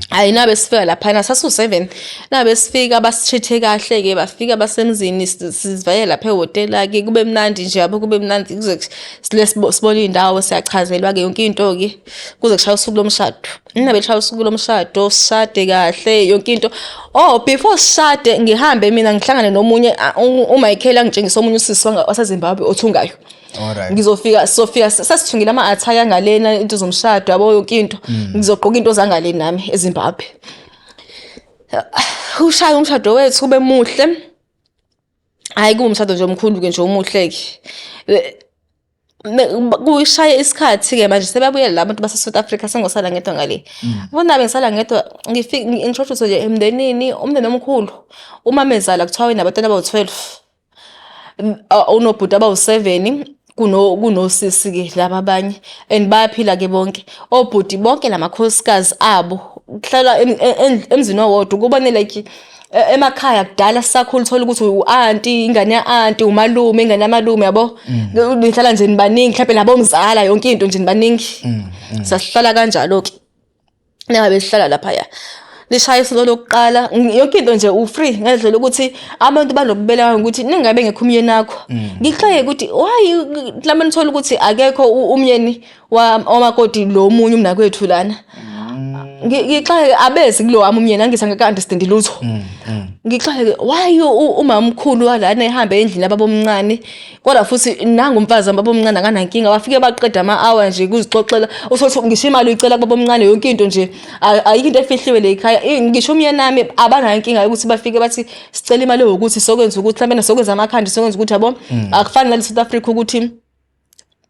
Hayi, nabe sifika laphana sasu-7, nabe sifika basitreat-e kahle-ke, bafika basemzini, sizivaye lapha ehhotela-ke, kube mnandi nje yabo, kube mnandi kuze sile sibone iy'ndawo, siyachazelwa-ke yonke into-ke kuze kushaya usuku lomshado. Nabe kushaya usuku lomshado, sishade kahle yonke into. Oh, before sishade ngihambe mina ngihlangane nomunye uMichael angitshengisa omunye usisi waseZimbabwe othungayo. Ngizofika, sofika sasithungile ama-attire ngalena into zomshado yabo yonke into. Ngizogqoka into zangale nami eZimbabwe. Ushaya umshado wethu ube muhle. Hhayi, kuwumshado nje omkhulu-ke nje omuhle-ke. Kushaye isikhathi-ke manje sebabuyela la bantu base-South Africa, sengosala ngedwa ngale. Bona bengisala ngedwa, ngifike ngi-introduce nje emndenini, umndeni omkhulu. Umamezala kuthiwa unabantwana abawu-12. Unobhuti abawu-7, kunosisi-ke laba abanye and bayaphila-ke bonke. Obhuti bonke namakhosikazi abo kuhlalwa emzini owodwa, kubone like emakhaya kudala sisakhula uthola ukuthi u-anti, ingane ya-anti, umalume, ingane yamalume yabo. Nihlala nje nibaningi, mhlawumbe nabomzala, yonke into nje nibaningi. Sasihlala kanjalo-ke. Nengabe sihlala laphaya. Lishaya isonto lokuqala, yonke into nje u-free ngendlela ukuthi abantu banobubele ukuthi ningabe ngekho umyeni wakho. Ngixake ukuthi why mhlawumbe nithola ukuthi akekho umyeni wamakoti lo omunye umnakwethu lana. Ngixake abezi kulo wami umyeni, angithi angeke understand lutho. Ngixake why umamkhulu walana ehambe endlini yababomncane, kodwa futhi nangu umfazi wababomncane akanankinga, bafike baqeda ama-hour nje kuzixoxela, uthole ngisho imali uyicela kubabomncane, yonke into nje ayikho into efihliwe le ekhaya. Ngisho umyeni nami abanayo inkinga yokuthi bafike bathi sicela imali yokuthi sokwenza ukuthi mhlawumbe sokwenza amakhandi, sokwenza ukuthi yabo. Akufani nale South Africa ukuthi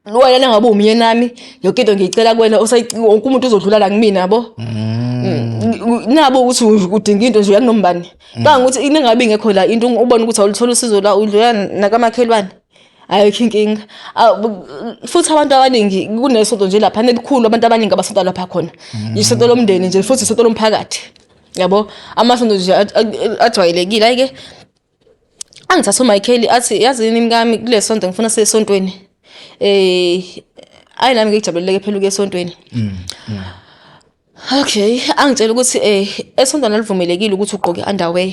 wena ngabe umyeni nami yonke into ngiyicela kuwena, wonke umuntu uzodlula la kumina yabo. Nabo ukuthi udinga into nje uyakunombani kangokuthi ningabe ingekho la into, ubone ukuthi awuluthola usizo la, udlula nakamakhelwane, ayikho inkinga. Futhi abantu abaningi kunesonto nje lapha elikhulu, abantu abaningi abasonta lapha khona, isonto lomndeni nje futhi isonto lomphakathi yabo, amasonto nje ajwayelekile. Ayike angithatha uMichael athi yazini mkami, kule sonto ngifuna siye esontweni. Ayi, nami ngijabuleleke phela ukuya esontweni. Okay, angitshela ukuthi esontweni alivumelekile ukuthi ugqoke underwear.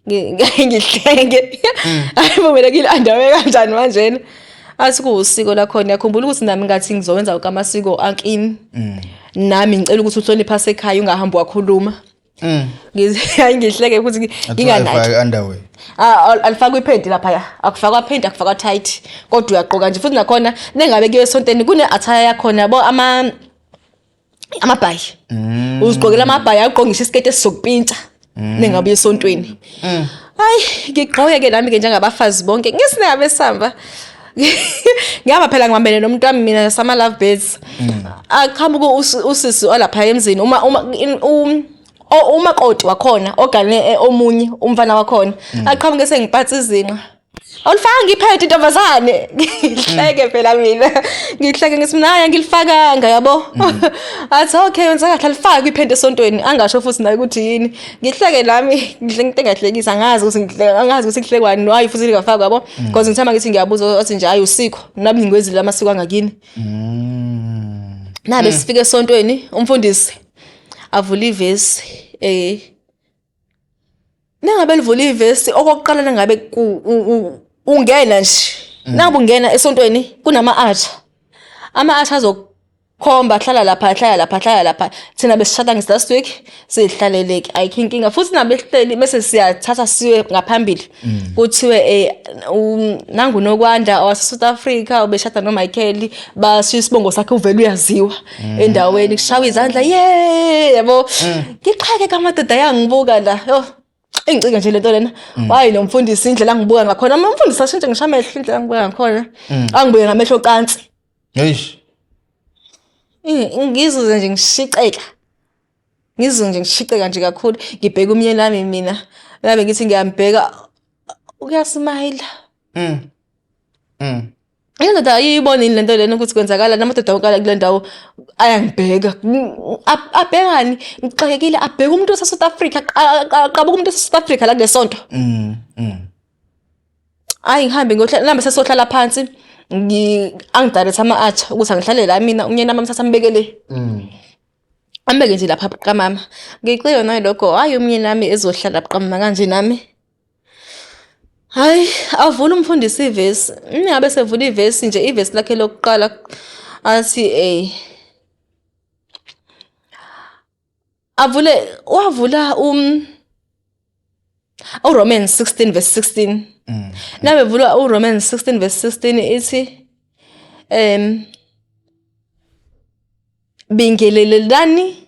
Ngihleke. Ayivumelekile underwear kanjani manjena? Athi kuwusiko lakhona. Ngiyakhumbula ukuthi nami ngathi ngizowenza amasiko akini. Nami ngicela ukuthi uhloniphe asekhaya, ungahambi wakhuluma. Hayi, ngihleke ukuthi nginganaki. Underwear. Ah, alifakwa iphenti laphaya, akufakwa phenti, akufakwa tight, kodwa uyagqoka nje. Futhi nakhona nengabe kuye esontweni kune-attire yakhona yabo, amabhayi, uzigqokela amabhayi, awugqoke ngisho isiketi esizokupintsha nengabe uye esontweni. Hayi, ngigqoke-ke nami-ke njengabafazi bonke, ngisingabe sihamba ngihamba phela ngibambene nomuntu wami mina sama love birds. Aqhamuka usisi olapha emzini, uma umakoti wakhona ogane omunye umfana wakhona, aqhamuke sengipatsa izinqa, "Awulifakanga iphenti, ntombazane." Ngihleke phela mina, ngihleke ngithi mina hayi, angilifakanga yabo. Athi okay, wenza kahle, alifake iphenti esontweni, angasho futhi naye ukuthi yini. Ngihleke nami, ngihleke into engahlekisa, angazi ukuthi ngihleke, angazi ukuthi kuhlekwani, hayi futhi lingafakwa yabo, because ngithama ngithi ngiyabuza, athi nje hayi, usiko, nami ngikwenzile amasiko angakini. Nabe sifike esontweni, umfundisi avula ivesi, nengabe livula ivesi okokuqala, nengabe ungena nje, nangabe ungena esontweni kunama-usher, ama-usher azokukhomba, hlala lapha, hlala lapha, hlala lapha. Thina besishada ngesi last week, sihlaleleke, ayikho inkinga. Futhi nabe sihleli bese siyathatha siwe ngaphambili, kuthiwe nangu Nokwanda wase South Africa ubeshada noMichael, bashiya isibongo sakhe, uvele uyaziwa endaweni, kushawa izandla ye yabo. Ngixhake kamadoda ayangibuka la, yo, ingicike nje lento lena. Hayi, lo mfundisi indlela angibuka ngakhona, umfundisi ashintshe ngisho amehlo, indlela angibuka ngakhona, angibuke ngamehlo ocansi. Eish. Ngizwe nje ngishiceka, ngizwe nje ngishiceka nje kakhulu, ngibheka umyeni wami mina, ngabe ngithi ngiyambheka, uyasmayila. Indoda ayiyiboni yini lento lena ukuthi kwenzakalani? Amadoda wonke kule ndawo ayangibheka. Abhekani? Ngixakekile, abheka umuntu wase-South Africa, aqabuka umuntu wase-South Africa la kule sonto. Hayi, ngihambe ngiyohlala, ngihambe sesohlala phansi, angidirect ama-usher ukuthi angihlale la mina, umyeni wami amthatha ambekele. Ambeke nje lapha buqamama. Ngicike nalokho, hhayi umyeni wami ezohlala buqamama kanje nami. Hhayi, avule umfundisi ivesi. Ingabe sevula ivesi nje, ivesi lakhe lokuqala athi avule wavula uRomans 16 verse 16. Nabe vula uRomans 16 verse 16 ithi bingelelelani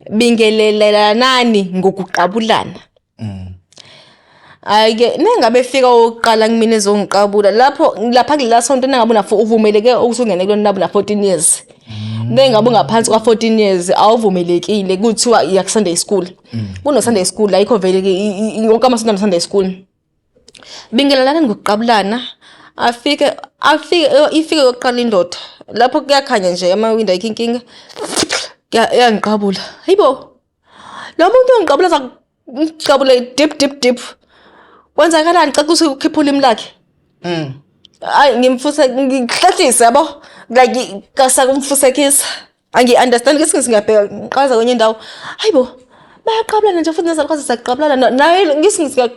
bingelelelanani ngokuqabulana. Hhayi-ke nengabe efika owokuqala kumina ezongiqabula lapho lapha kulela sonto nangabe una uvumeleke ukuthi ungene kulona nabe una-14 years. Nengabe ungaphansi kwa-14 years awuvumelekile kuthiwa iya ku-Sunday school. Kuno-Sunday school ayikho vele-ke wonke amasonto ano-Sunday school. Bingelelana ngokuqabulana afike afike ifike yokuqala indoda lapho kuyakhanya nje amawindi ayikho inkinga iyangiqabula. Hayibo lo muntu ongiqabula ngiqabule deep deep deep. Kwenzakalani cela ukuthi ukhiphe ulimi lakhe. Hayi ngimfuse ngihlehlise yabo like kasakumfusekisa. Angi-understand ngesinye ngiyabheka ngiqalaza kwenye indawo. Hayibo bayaqabulana nje futhi nezalukwazi siyaqabulana naye ngithi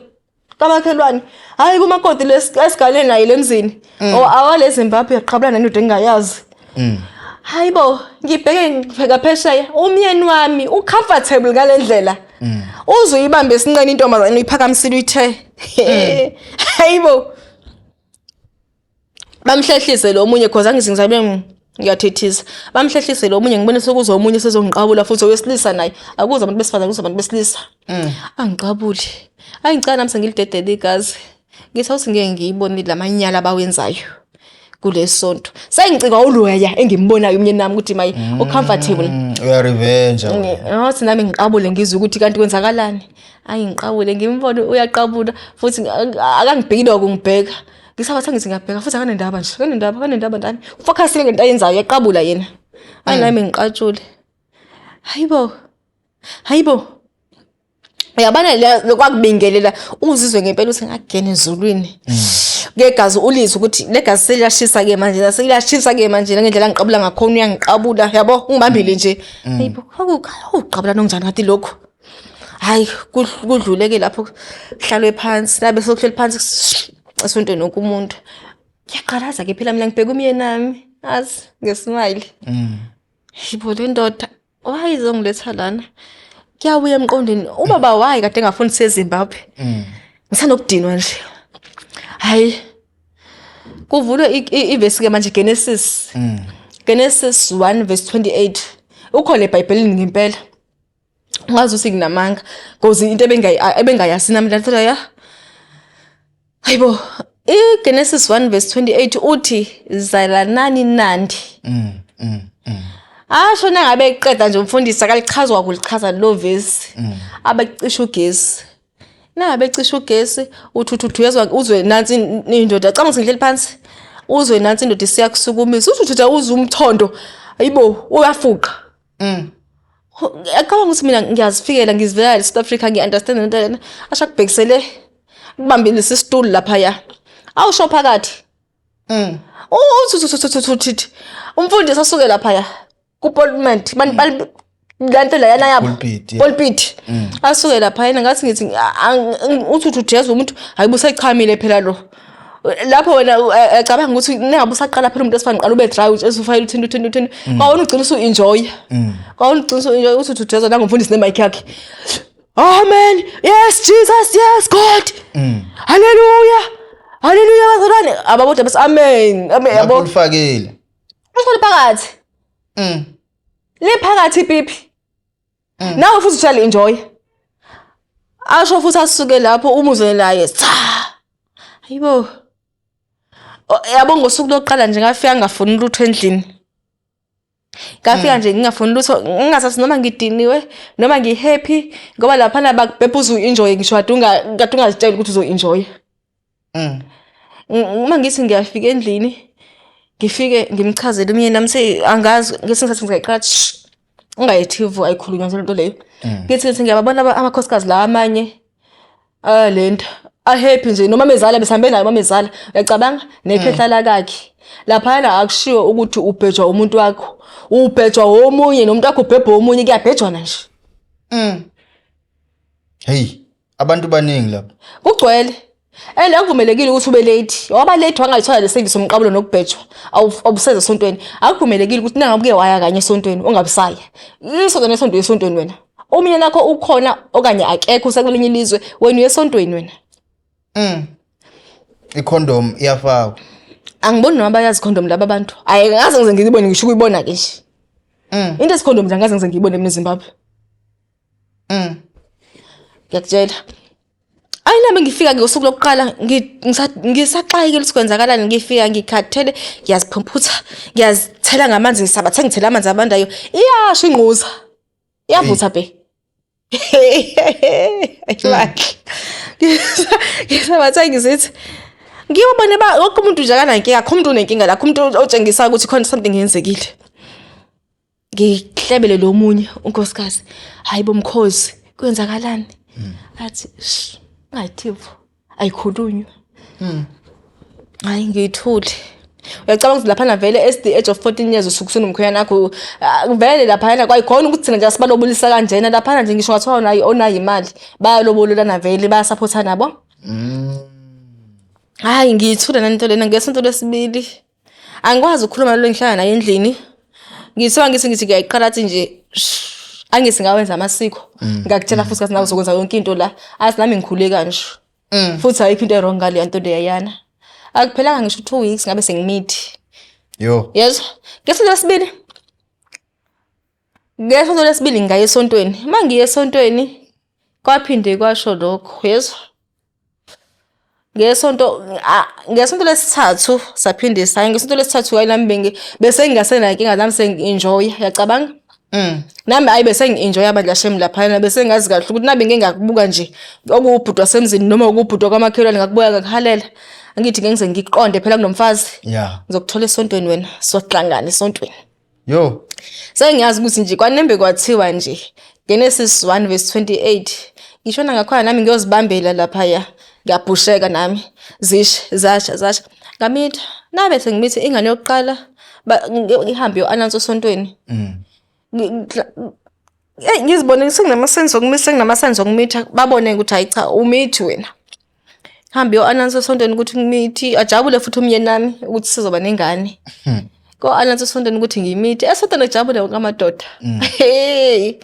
kamakhelwane. Hayi kumakoti lesigane naye lemzini. O awale Zimbabwe yaqabulana nendoda engingayazi. Hayibo ngibheke ngibheka phesheya umyeni wami ucomfortable ngale ndlela. Uze uyibambe esinqeni intombazane uyiphakamisile uyithe. Hayibo. Bamhlehlise lo omunye cause angithi ngizabe ngiyathethisa. Bamhlehlise lo omunye ngibone sekuza omunye sezongiqabula futhi owesilisa naye. Akuze abantu besifazane kuze abantu besilisa. Angiqabuli. Ayi ngicela nami sengilidedele igazi. Ngithi awuthi ngeke ngiyibone lamanyala abawenzayo kulesonto. Sengicikwa uloya engimbonayo umyeni nami ukuthi maye ucomfortable. Uya revenge. Ngathi nami ngiqabule ngizwe ukuthi kanti kwenzakalani. Ayi ngiqabule ngimbone uyaqabula futhi akangibhekile ukungibheka. Ngisabathi ngithi ngiyabheka futhi akanendaba nje. Akanendaba, akanendaba ndani. Ufocusile ngento ayenzayo uyaqabula yena. Ayi nami ngiqatshule. Hayibo. Hayibo. Uyabona lokwakubingelela uzizwe ngempela ukuthi ngagena ezulwini. Ngegazi ulizwe ukuthi legazi seliyashisa ke manje, seliyashisa ke manje ngendlela angiqabula ngakhona uyangiqabula yabo ungibambile nje. Hayibo, akuqabula nonjani ngathi lokho. Hayi kudlule ke lapho kuhlalwe phansi, nabe sokuhleli phansi esontweni wonke umuntu. Ngiyaqalaza ke phela mina ngibheka umyeni nami, azi ngesmile. Hayibo le ndoda why izongiletha lana? Kuyabuya emqondweni ubaba why kade engafuni siye eZimbabwe. Ngisanokudinwa nje. Hayi kuvulwe ivesi ke manje Genesis. Genesis 1 verse 28. Ukhona eBhayibhelini ngempela. Ngazi ukuthi nginamanga because into ebengayazi nami la ya. Hayibo iGenesis 1 verse 28 uthi zalanani nandi. Asho nangabe eqeda nje umfundisi akalichazwa kulichaza lo verse. Abacisha ugesi. Nangabe ecisha ugesi uthi uthi uyezwa uzwe nansi indoda cabanga ukuthi ngihleli phansi. Uzwe nansi indoda isiyakusukumisa uthi uthi uzwe umthondo. Hayibo uyafuqa. Acabanga ukuthi mina ngiyazifikela ngizivela South Africa ngi-understand lento lena. Asho akubhekisele kubambile isitulo laphaya. Awusho phakathi. Uthi uthi uthi umfundisi asuke laphaya ku-pulpit lento leyana yabo Pulpit, yeah. pulpit asuke laphayana ngathi ngithi uthi uthi ujeza umuntu hayi busechamile phela lo lapho wena ecabanga ukuthi nengabe usaqala phela umuntu esifana qala ube dry uthi ufayile uthini uthini uthini kwawona ugcina usu-enjoy kwawona ugcina usu-enjoy uthi uthi ujeza nangumfundisi ne-mic yakhe. Amen, yes Jesus, yes God, hallelujah, hallelujah bazalwane ababodwa bese amen amen Lapho yabo. ulifakile. Uthole phakathi. Liphakathi ipipi. Nawe futhi ushale enjoy. Asho futhi asuke lapho umuzwe naye cha. Hayibo. Yabo ngosuku lokuqala nje ngafika ngafuni lutho endlini. Ngafika nje ngingafuni lutho ngingasazi noma ngidiniwe noma ngihappy ngoba lapha bakubhebha uzu enjoy ngisho kade unga kade ungazitshela ukuthi uzo enjoy. Uma ngithi ngiyafika endlini ngifike ngimchazele umyeni nami se angazi ngesinye isikhathi ngiyayiqala shh ungayithi ayikhulunywa nje lento leyo. Ngithi ngiyababona amakhosikazi la amanye lento Ahappy nje noma mezala besambe naye mamezala uyacabanga nekhehla lakakhe. Laphana akushiwo ukuthi ubhejwa umuntu wakho. Ubhejwa womunye nomuntu wakho ubhebha omunye kuyabhejwana nje. Hey, abantu baningi lapha. Kugcwele. And akuvumelekile ukuthi ube late. Waba late wangayithola le service yomqabulo nokubhejwa. Awuseze esontweni. Akuvumelekile ukuthi nangabe uke waya kanye esontweni ungabusaya. Isonto nesonto esontweni wena. Umyeni wakho ukhona okanye akekho usekwelinye ilizwe wena uye esontweni wena. Icondom iyafakwa. Angiboni noma bayazi condom laba bantu. Ayi ngaze ngize ngiyibone ngisho ukuyibona ke nje. Into esikhondom nje angaze ngize ngiyibone mina eZimbabwe. Ngiyakutshela. Ayi nami ngifika ngosuku lokuqala ngisaxakekile ukuthi kwenzakalani ngifika ngikhathele ngiyaziphumputha ngiyazithela ngamanzi ngisabathe ngithela amanzi abandayo iyasho ingquza iyavutha bhe. Ngisabathe ngizithi ngiyobona ba wonke umuntu nje akanankinga akho umuntu unenkinga la akho umuntu otshengisa ukuthi khona something yenzekile. Ngihlebele lo munye unkosikazi hayi bomkhozi kwenzakalani athi "Shh, ungayithivu ayikhulunywa hayi ngiyithule uyacabanga ukuthi laphana vele at the age of 14 years usuke usunomkhwenyana wakho ah, vele laphana kwayikhona ukuthi thina nje asibalobolisa kanjena laphana nje ngisho ngathiwa onayo onayo imali bayalobolelana vele bayasaphothana nabo hayi ngiyithule nento lena ngesonto lesibili angikwazi ukukhuluma nalo engihlala naye endlini ngithiwa ngithi ngithi ngiyayiqala athi nje "Shh, angithi ngawenza amasiko ngakutshela futhi kathi nawe uzokwenza yonke into la athi nami ngikhule kanje futhi ayikho into e-wrong ngaleya nto leyayana akuphelanga ngisho 2 weeks ngabe sengimithi Yo. yezwa ngesonto lesibili ngesonto lesibili ngaya esontweni uma ngiye esontweni kwaphinde kwasho lokho yezwa ngesonto ngesonto lesithathu saphinde saya ngesonto lesithathu hayi nami bengi bese ngingasenankinga nami sengi-enjoya uyacabanga nami ayi bese ngi-enjoya bandla shem laphana bese ngazi kahle ukuthi nabe ngike ngakubuka nje okuwubhuti wasemzini noma okuwubhuti wakwamakhelwane ngakubuka ngakuhalela angithi ngeke ngize ngiqonde phela kunomfazi ngizokuthola esontweni wena sohlangana esontweni Yo. Sengiyazi ukuthi nje kwanembe kwathiwa nje Genesis 1 verse 28 ngishona ngakhona nami ngiyozibambela laphaya ngiyabhusheka nami zishe zasha zasha ngamitha nabe sengimithi ingane yokuqala ihambe yo-announce esontweni Eyi ngizibone senginama-sense okumitha senginama-signs okumitha babone ukuthi hayi cha umithi wena. Hambe yo-announce esontweni ukuthi ngimithi ajabule futhi umyeni nami ukuthi sizoba nengane. Ko-announce esontweni ukuthi ngimithi esontweni ejabule wonke amadoda. Hey.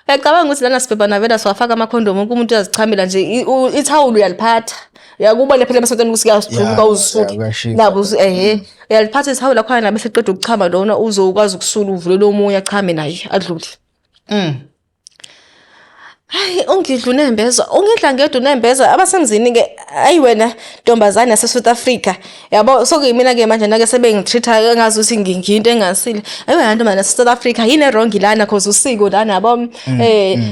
Uyacabanga ukuthi lana sibhebhana vele siwafaka amakhondomu wonke umuntu uyazichamela nje ithawula uyaliphatha. Uyakubona phela emasontweni ukuthi kuyajuluka uzisule. Kuyashisa. Nabo ehe uyaliphatha ithawula khona nabe seqeda ukuchama lona uzokwazi ukusula uvulele omunye achame naye adlule. Hayi ungidla unembeza, ungidla ngedwa unembeza abasemzini ke ayi wena ntombazane yase South Africa. Yabo sokuyimina ke manje nake sebengitreat engazi ukuthi ngiyinto engasile. Ayi wena ntombazane yase South Africa yini wrong lana cause usiko lana yabo.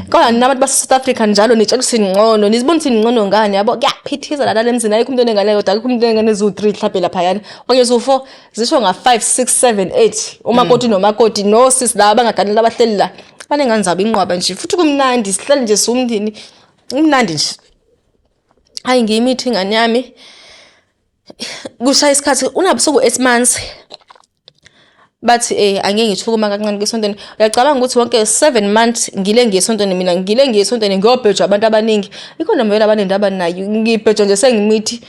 Kodwa nina abantu base South Africa njalo nitshela ukuthi ningcono, nizibona ukuthi ningcono ngani yabo. Kuyaphithiza la emzini ayikho umuntu onengane yodwa, akukho umuntu onengane eziwu-3 mhlawumbe laphayana. Okanye eziwu-4 zisho nga-5 6 7 8 umakoti nomakoti nosisi laba abangaganela abahleli la banengane zabo inqwaba nje futhi kumnandi sihleli nje siwumndeni kumnandi nje hayi ngiyimithi ingane yami kushaya isikhathi unabo soku-8 months bathi angeke ngithuke uma kancane kwesontweni uyacabanga ukuthi wonke 7 months ngile ngiye esontweni mina ngile ngiye esontweni ngiyobhejwa abantu abaningi ikhona vele abanendaba nayo ngibhejwa nje sengimithi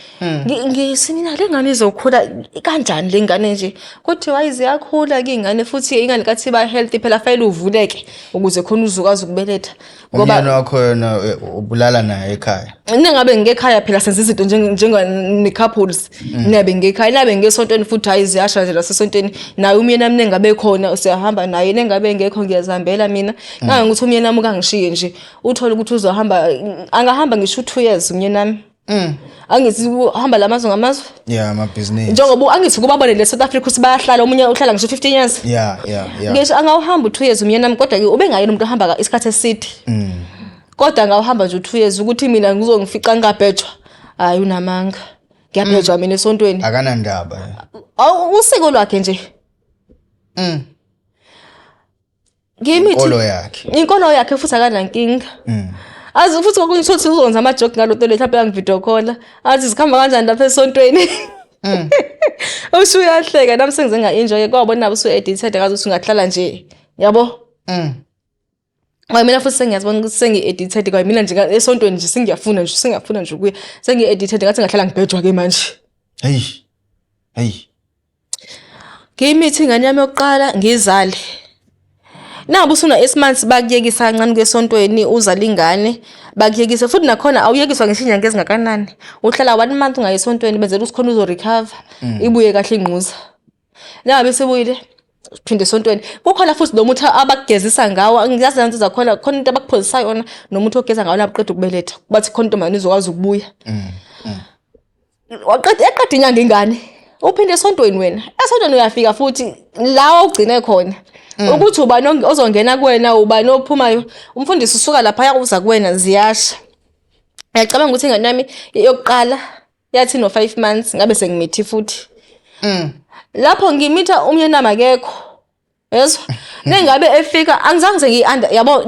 Ngisimina le ngane izokhula kanjani le ngane nje kuthiwa hayi ziyakhula ke ingane futhi ingane kathi ba healthy phela fanele uvuleke ukuze khona uzokwazi ukubeletha ngoba Umyeni wakho yena ubulala naye ekhaya. Nengabe ngekhaya phela senza izinto njenga ne-couples nabe ngekhaya nabe ngesontweni futhi hayi ziyasha nje lasesontweni naye umyeni wami nengabe khona siyahamba naye nengabe ngekho ngiyazihambela mina ngangokuthi umyeni wami ukangishiye nje uthole ukuthi uzohamba angahamba ngisho u-2 years umyeni wami Angithi uhamba lamazwe ngamazwe Yeah, amabhizinisi. njengoba angithi kubabone le South Africa ukuthi bayahlala omunye uhlala ngisho 15 years Ngisho angawuhamba u2 years umyeni wami kodwa ke ubengayena umuntu ohamba isikhathi eside kodwa angawuhamba nje u2 years ukuthi mina ngizongifica ngingabhejwa hayi unamanga ngiyabhejwa mina esontweni Akanandaba. Awu, usiko lwakhe nje Ngimithi Inkolo yakhe. Inkolo yakhe futhi akanankinga. Azi futhi kokunye uthole uzokwenza ama-joke ngalo nto le, mhlawumbe uyangi-video call-a, athi zikhamba kanjani lapha esontweni. Usuyahleka, nami sengize nga-enjoy, kwabona nabo usu-addicted, ngazi ukuthi ungahlala nje, yabo. Ngoba mina futhi sengiyazibona ukuthi sengi-addicted kwamina nje esontweni nje, sengiyafuna nje, sengiyafuna nje ukuya, sengi-addicted, ngathi ngahlala ngibhejwa-ke manje. Hey. Hey. Ngiyimithi ingane yami yokuqala, ngiyizale. Nabo usuna 8 months bakuyekisa kancane kuyesontweni, uzale ingane bakuyekisa futhi, nakhona awuyekiswa ngisho inyanga ezingakanani, uhlala one month ungayi esontweni, benzela ukuthi khona uzo-recover, ibuye kahle ingquza. Nangabe isibuyile, phinde esontweni. Kukhona futhi nomuthi abakugezisa ngawo, angiyazi lezo zakhona, khona into abakuphozisa yona nomuthi ogeza ngawo nabuqeda ukubeletha, bathi khona intombazane izokwazi ukubuya. Waqeda, yaqeda inyanga ingane, uphinde esontweni wena. Esontweni uyafika futhi la ugcine khona. Ukuthi ubani ozongena kuwena, ubani ophumayo, umfundisi usuka lapha uza kuwena, ziyasha. Ngiyacabanga ukuthi ingane yami yokuqala yathi no 5 months ngabe sengimithi futhi. Lapho ngimitha umyeni wami akekho. Yezwa? Nengabe efika angizange ngiyi yabo,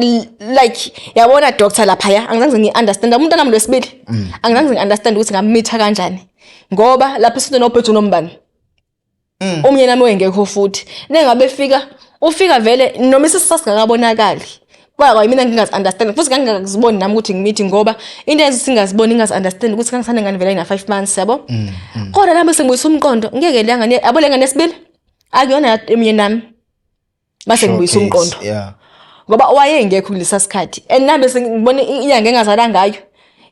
like yabona doctor laphaya, angizange ngiyi-understand umuntu nami lwesibili. Angizange ngi-understand ukuthi ngamitha kanjani. Ngoba lapha esontweni obheja unombani. Umyeni wami wengekho futhi. Nengabe efika, ufika vele noma isisu sasingakabonakali. Kwaba yimina ngingazi understand futhi ngangingaziboni nami ukuthi ngimithi, ngoba into eyenza singaziboni, ngingazi understand ukuthi ngangisanengane vele ina 5 months, yabo. Kodwa nami sengibuyisa umqondo, ngeke le ngane, yabo, le ngane yesibili akuyona emyeni nami. Mase ngibuyisa umqondo. Ngoba wayengekho kulesa sikhathi. And nami sengibona inyanga engazala ngayo.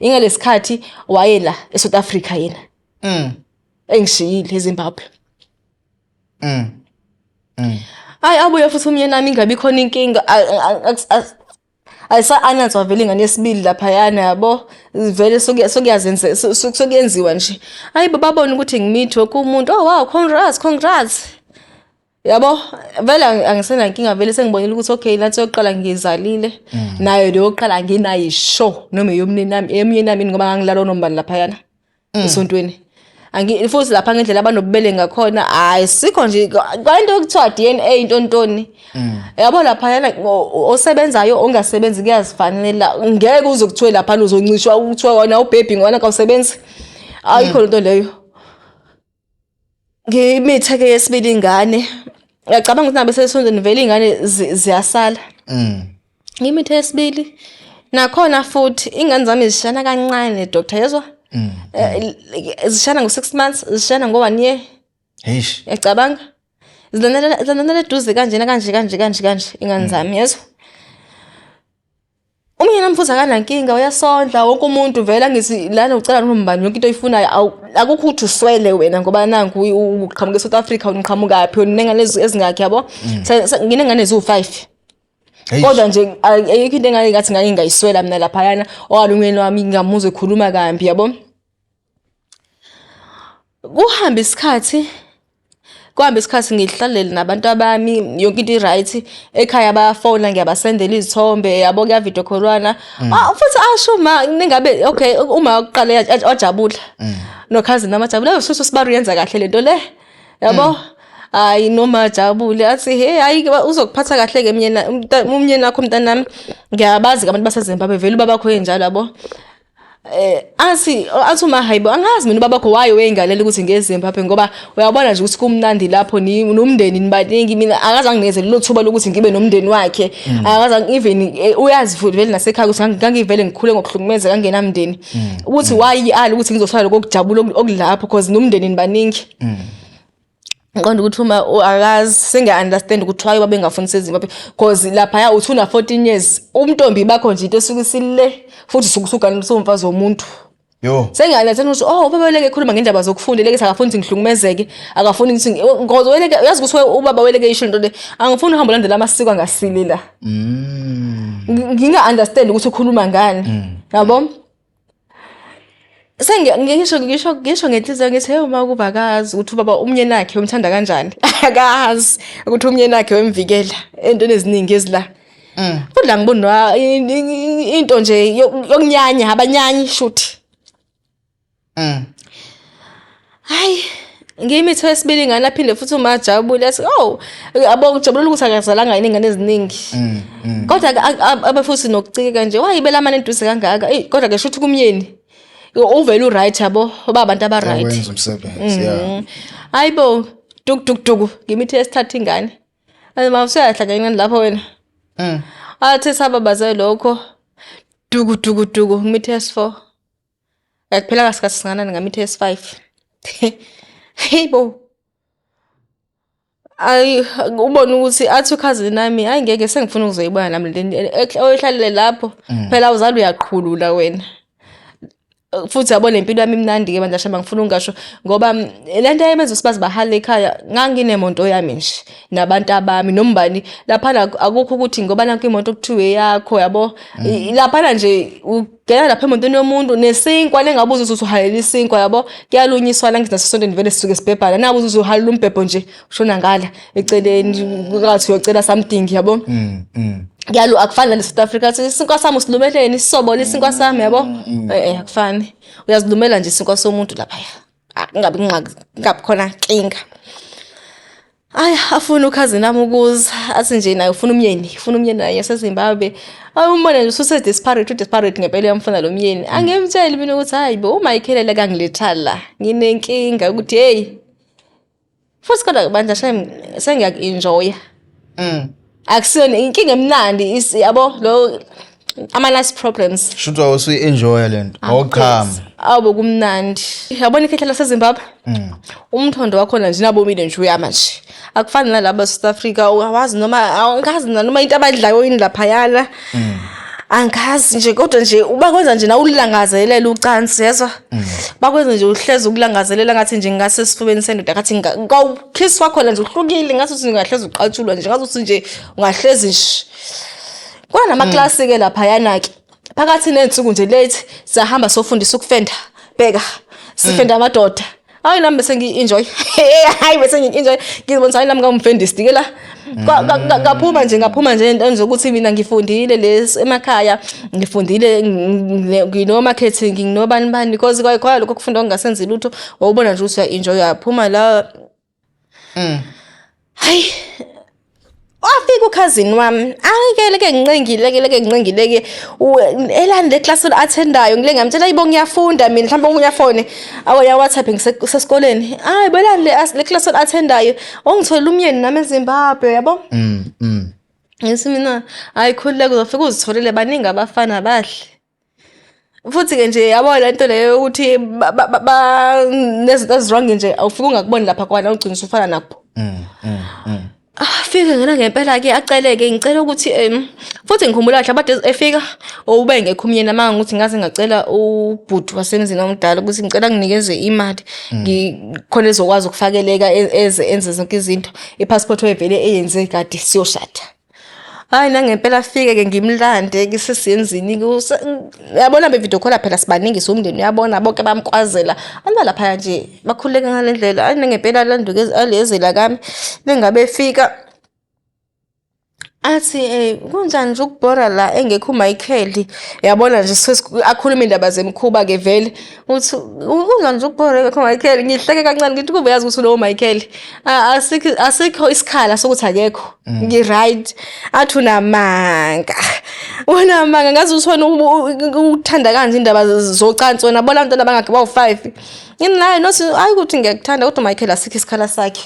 Ingalesikhathi waye la eSouth Africa yena. Engishiyile eZimbabwe. Hayi, abuye futhi umyeni nami, ingabi khona inkinga, ayisa-announce wavele ingane yesibili laphayana, yabo, vele sokuyazenze, sokuyenziwa nje. Hayi, babona ukuthi ngimithi, wonke umuntu, "Oh wow, congrats, congrats," yabo. Vele angisenankinga vele, sengibonile ukuthi okay, nathi yokuqala ngizalile, nayo leyo yokuqala anginayo sure noma eyomneni nami, eyomyeni nami, ngoba ngangilala onombani laphayana esontweni. Angi futhi lapha ngendlela abanobubele ngakhona, hayi, sikho nje kwento ekuthiwa DNA intontoni, yabo. Laphayana osebenzayo, ongasebenzi kuyazifanela, ngeke uze kuthiwe lapha uzoncishwa, kuthiwa wena ubhebhi ngona kawusebenzi, ayikho lento leyo. Ngimithe ke yesibili ingane, ngiyacabanga ukuthi nabe sesontweni vele ingane ziyasala. Ngimithe yesibili, nakhona futhi ingane zami zishana kancane, doctor, yezwa? Zishana ngo-6 months, zishana ngo-1 year. Eish. Ngiyacabanga zilandela eduze kanjena, kanje kanje kanje kanje ingane zami, yezwa? Umyeni wami futhi akanankinga, uyasondla wonke umuntu vele, angithi lana ucela nombani yonke into oyifunayo, akukho ukuthi uswele wena, ngoba nangu uqhamuka eSouth Africa, uqhamukaphi, unengane ezingakhi, yabo? Nginengane eziwu-5. Eish. Kodwa nje ayikho into engake ngathi ngake ngayiswela mina laphayana, owalumyeni wami ngingamuzwa ekhuluma kambi, yabo. Kuhamba isikhathi, kuhamba isikhathi, ngihlalele nabantu abami, yonke into i-right ekhaya, bayafona, ngiyabasendela izithombe, yabo, kuya-video call-wana. Ah, futhi asho ma ningabe okay, uma ukuqala wajabula, nokhazini amajabula, usho sibaru yenza kahle lento le, yabo. Hayi, noma ajabule, athi, "Hey, hayi, uzokuphatha kahle ke myena, umnyeni wakho, mntanami, ngiyabazi abantu baseZimbabwe vele, ubabakho enjalo," yabo. Athi uma, "Hayibo, angazi mina ubabakho waye weyingalela ukuthi ngiye eZimbabwe, ngoba uyabona nje ukuthi kumnandi lapho nomndeni nibaningi. Mina akaze anginikeze lelo thuba lokuthi ngibe nomndeni wakhe, akaze even uyazi futhi vele nasekhaya ukuthi ngangivele ngikhule ngokuhlukumezeka, ngingenamndeni, ukuthi why ali ukuthi ngizothola lokho okujabula okulapho, cause nomndeni nibaningi." Ngiqonda ukuthi uma akazi, sengiya-understand ukuthi why babe ngafuni seZimbabwe, cause laphaya uthi una 14 years, umntombi bakho nje into esuke isile, futhi usuke usugana usumfazi womuntu. Yo. Sengiya-understand ukuthi oh, ubaba weleke ekhuluma ngendaba zokufunda, eleke akafuni ukuthi ngihlukumezeke, akafuni ukuthi ngoba weleke uyazi ukuthi ubaba weleke isho into le, "Angifuni uhambe ulandela amasiko angasile la." Nginga-understand ukuthi ukhuluma ngani, yabo. Sengiya ngisho ngenhliziyo ngithi, hey, uma kuba akazi ukuthi ubaba umnyeni wakhe umthanda kanjani, akazi ukuthi umnyeni wakhe wemvikela entweni eziningi ezila. Futhi la ngibona into nje yokunyanya, abanyanyi shuthi. Hayi. Ngiyimithe wesibili ingane, aphinde futhi uma ajabule athi, "Oh, yabo, ujabulela ukuthi akazalanga yini ingane eziningi." Kodwa abe futhi nokucika nje, wayibelamane eduze kangaka. Eyi, kodwa ke shuthi kumyeni uvele u-right, yabo, ba abantu aba-right. Wenza umsebenzi, yeah. Hayi bo, duk duk duk, ngimithe esithatha ingane. Ayi ma, usuyahlanya ingane lapho wena. Athi sababaze lokho, duku duku duku, ngimithe esi-4. Yakuphela kasikhathi singanani, ngamithe esi-5. Hey bo. Ayi, ubone ukuthi athi ukhazini nami, hayi ngeke, sengifuna ukuzoyibona nami le oyihlalele lapho. Phela awuzali, uyaqhulula wena. Futhi yabo, lempilo yami imnandi-ke bandla, shame ngifuna ukungasho ngoba le nto eyenza ukuthi bahale ekhaya, nganginemoto yami nje nabantu abami nombani laphana. Akukho ukuthi ngoba nakho imoto kuthiwe eyakho, yabo. Laphana nje ungena lapha emotweni yomuntu nesinkwa lengabuza ukuthi uhalela isinkwa, yabo, kuyalunyiswa la. Ngithi nasesontweni vele sisuke sibhebhana, nabuza ukuthi uhalela umbhebho nje, ushona ngala eceleni ngathi uyocela something, yabo. Kuyalu, akufani nale South Africa, athi isinkwa sami usilumeleni, isisobole isinkwa sami, yabo. Akufani, uyazilumela nje isinkwa somuntu lapha, kungabi kungabi khona nkinga. Ayi, afuna ukhazini nami ukuza, athi nje naye ufuna umyeni, ufuna umyeni naye yaseZimbabwe. Ayi, umbone nje ususe desperate, udesperate ngempela, uyamfuna lo myeni. Angimtsheli mina ukuthi hayi bo, uMichael kangiletha la, nginenkinga ukuthi hey, futhi kodwa bandla shame, sengiyaku-enjoya. Akusiyona inkinga emnandi, yabo, lo ama-nice problems. Shuthi wawusuyi-enjoya le nto, wawuqhama. Awu, kumnandi, yabona ikhehla laseZimbabwe, umthondo wakhona nje nabomile nje, uyama nje, akufani nalaba South Africa. Awazi noma angazi noma into abadlayo yini laphayana, angazi nje, kodwa nje bakwenza nje nawe ulangazelela ucansi, yezwa, bakwenza nje uhlezi ukulangazelela, ngathi nje ngase esifubeni sendoda, ngathi kawukhisi wakhona nje uhlukile, ngathi uthi ungahlezi uqatshulwa nje, ngathi uthi nje ungahlezi nje. Kwanamaklasi-ke laphayana-ke phakathi ney'nsuku nje, late siyahamba sofundisa ukufenda, bheka sifenda amadoda. Hayi, nami bese ngiyi-enjoy, hayi, bese ngiyi-enjoy, ngizibona ukuthi hayi, nami ngawumfendisi-ke la. Ngaphuma nje, ngaphuma nje entweni zokuthi mina ngifundile lesi emakhaya, ngifundile, ngino-marketing, nginobani bani, because kwayikhona lokho kufunda okungasenzi lutho. Wawubona nje ukuthi uya-enjoy, uyaphuma la. Hayi, wafika ukhazini wami, angike leke ngincengile ke, leke ngincengile ke, elani le class attendayo, ngile ngamtshela, ayibo, ngiyafunda mina, mhlawumbe omunye afone awu ya WhatsApp, ngisesikoleni, hayi belani le class attendayo, ongitholela umyeni nami eZimbabwe, yabo. Ngithi mina, hayi, khululeka, uzofika uzitholele, baningi abafana bahle. Futhi-ke nje, yabo, le nto leyo yokuthi nezinto ezi-wrong nje, awufike ungakuboni lapha kwana, ugcina usufana nabo. Afike ngena ngempela-ke, acele-ke, ngicela ukuthi futhi ngikhumbula kahle abade efika ube ngekho umyeni amanga, ukuthi ngaze ngacela ubhuti wasemzini omdala ukuthi ngicela nginikeze imali, khona ezokwazi ukufakeleka, eze enze zonke izinto, i-passport wayevele eyenze kade siyoshada. Hayi, nangempela afike-ke, ngimlande ngisesiyenzini, uyabona be-video call phela, sibaningi siwumndeni, uyabona bonke bamkwazela abantu laphaya nje, bakhululeke ngale ndlela. Hayi, nangempela alanduke alezela kami, bengabe efika athi, kunjani nje ukubhora la engekho uMichael, yabona nje, akhuluma indaba zemkhuba-ke vele, uthi kunjani nje ukubhora engekho uMichael. Ngihleke kancane, ngithi kube yazi ukuthi lowo Michael asikho isikhala sokuthi akekho, ngi-right. Athi unamanga, unamanga, ngazi ukuthi wena uthanda kanje indaba zocansi wena, bona abantwana bangakhe bawu-5. Nginayo nothi hayi ukuthi ngiyakuthanda, kodwa Michael asikho isikhala sakhe.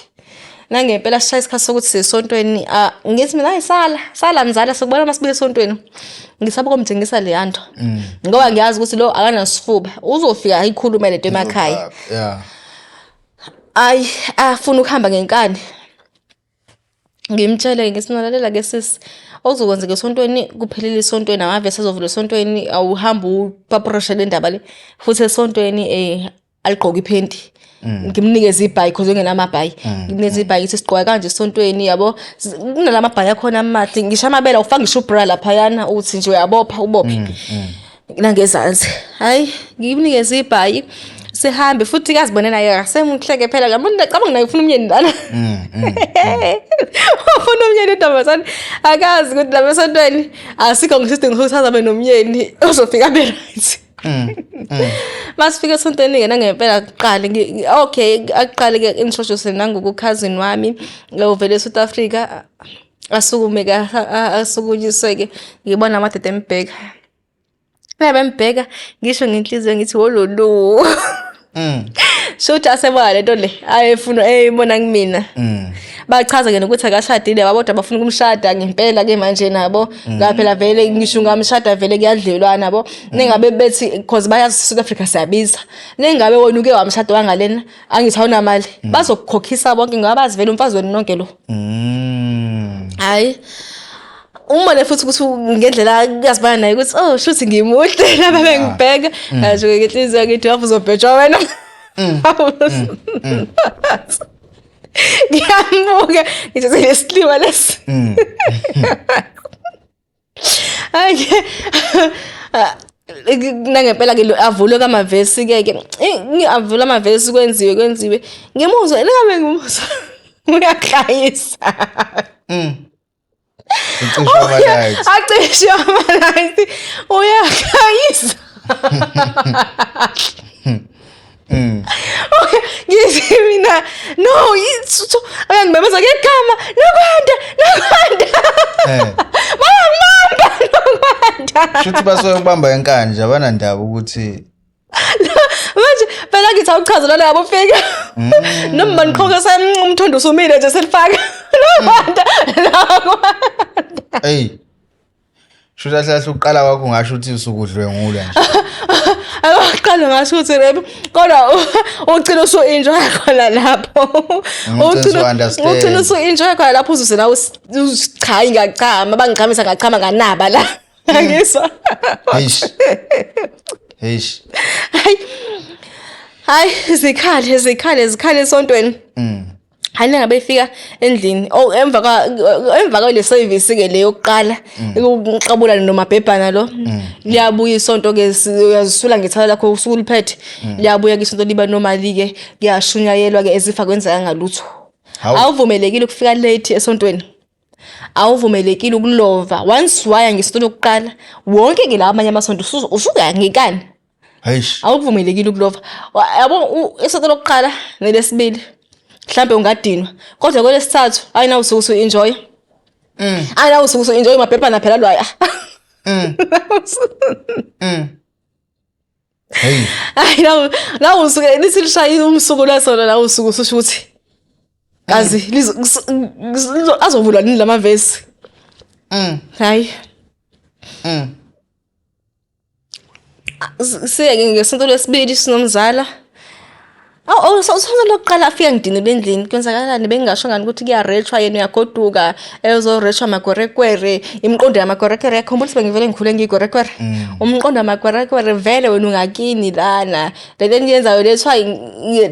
Nangempela sishaya isikhathi sokuthi sisesontweni, ngithi mina, hayi, sala sala mzala, sikubona uma sibuya esontweni. Ngisaba ukumthengisa leya nto ngoba ngiyazi ukuthi lo akanasifuba, uzofika ayikhulume lento emakhaya. Ayi, afuna ukuhamba ngenkani. Ngimtshele, ngithi nalalela ke sisi, okuzokwenzeka esontweni kuphelele esontweni, amavesi azovula esontweni, awuhambe upaproshe le ndaba le futhi esontweni. Aligqoke iphenti, ngimnikeze ibhayi cause engenamabhayi, ngimnikeze ibhayi, ngithi sigqoka kanje esontweni, yabo. Kunalamabhayi akhona amahle, ngisho amabele awufaki ngisho ubra laphayana, uthi nje uyabopha ubophe nangezansi. Hayi, ngimnikeze ibhayi, sihambe futhi kazibone naye, akasemuhle-ke phela, ngabona, cabanga naye ufuna umyeni lana, ufuna umyeni intombazane, akazi ukuthi lapha esontweni asikho ngisho isidingo sokuthi azabe nomyeni, uzofika abe right. Masifika esontweni-ke nangempela kuqale okay, akuqale-ke introduce nangoku-cousin wami ovele e-South Africa, asukume-ke asukunyiswe-ke, ngibona amadoda embheka. Bembheka ngisho ngenhliziyo ngithi wololo. Shuthi asebona lento le ayefuna eyibona kumina. Bachaza ke nokuthi akashadile babodwa bafuna ukumshada ngempela ke manje nabo. Ngaphela vele ngisho ungamshada vele kuyadlelwana nabo. Nengabe bethi cause bayazi South Africa siyabiza. Nengabe wena uke wamshada wangalena angithi awunamali. Bazokukhokhisa bonke ngoba bazi vele umfazi wenu nonke lo. Hayi. Umbone futhi ukuthi ngendlela kuyazibana naye ukuthi oh shuthi ngimuhle laba bengibheka ngasho ngenhliziyo ngithi wafu uzobhejwa wena. Ngiyambuka ngithi lesilima lesi. Hayi nangempela ke avulwe kamavesi ke ke avulwe amavesi kwenziwe kwenziwe ngimuzwe lingabe ngimuzwa uyakhlayisa. Ucishe ama-lights. Acishe ama-lights. Uyakhanyisa. Ngithi mina no uyangimemeza ngegama Nokwanda Nokwanda. Bayangibamba Nokwanda. Shuthi basuke kubamba inkani nje abanandaba ukuthi Manje phela ngithi awuchaze lana yabo fika. Noma baniqhoke umthondo usumile nje selifaka. Nokwanda Nokwanda. Ey. Shuthi kahle kahle uqala kwakho ungasho ukuthi usukudlwengula nje. Akaqala ngasho ukuthi rape kodwa ugcina usu-enjoy khona lapho. Ugcina usu-understand. Ugcina usu-enjoy khona lapho uzuze nawe cha ngiyachama bangichamisa ngachama nganaba la. Ngizwa. Eish. Eish. Hayi. Hayi zikhale zikhale zikhale esontweni. Hayi ngabe ifika endlini oh emva kwa emva kwale service ke le yokuqala ukuqabula nomabhebhana lo liyabuya isonto ke uyazisula ngethawula lakho usuku uliphethe liyabuya ke isonto liba normally ke kuyashunyayelwa ke ezifa kwenzeka ngalutho. Hawu. Awuvumelekile ukufika late esontweni. Awuvumelekile ukulova once waya ngesonto lokuqala wonke ke lawa amanye amasonto usuya ngekani. Eish. Awuvumelekile ukulova. Yabo isonto lokuqala nelesibili mhlambe ungadinwa kodwa kwelesithathu hayi nawe usuke usu-enjoy. Hayi nawe usuke usu-enjoy mabhebhana phela lwaya. Hey. Hayi nawe nawe usuke lithi lishaya umsuku lwasona nawe usuke ususho ukuthi kazi lizo azovulwa nini lamavesi. Hayi. Siye ke ngesonto lesibili sinomzala. Awu usonto lokuqala afika ngidinile endlini kwenzakalani bengingasho ngani ukuthi kuyaretshwa yena uyagoduka ezoretshwa amakwerekwere imiqondo yamakwerekwere yakhumbula ukuthi bengivele ngikhule ngiyikwerekwere umqondo wamakwerekwere vele wena ungakini lana le nto eniyenzayo lethwa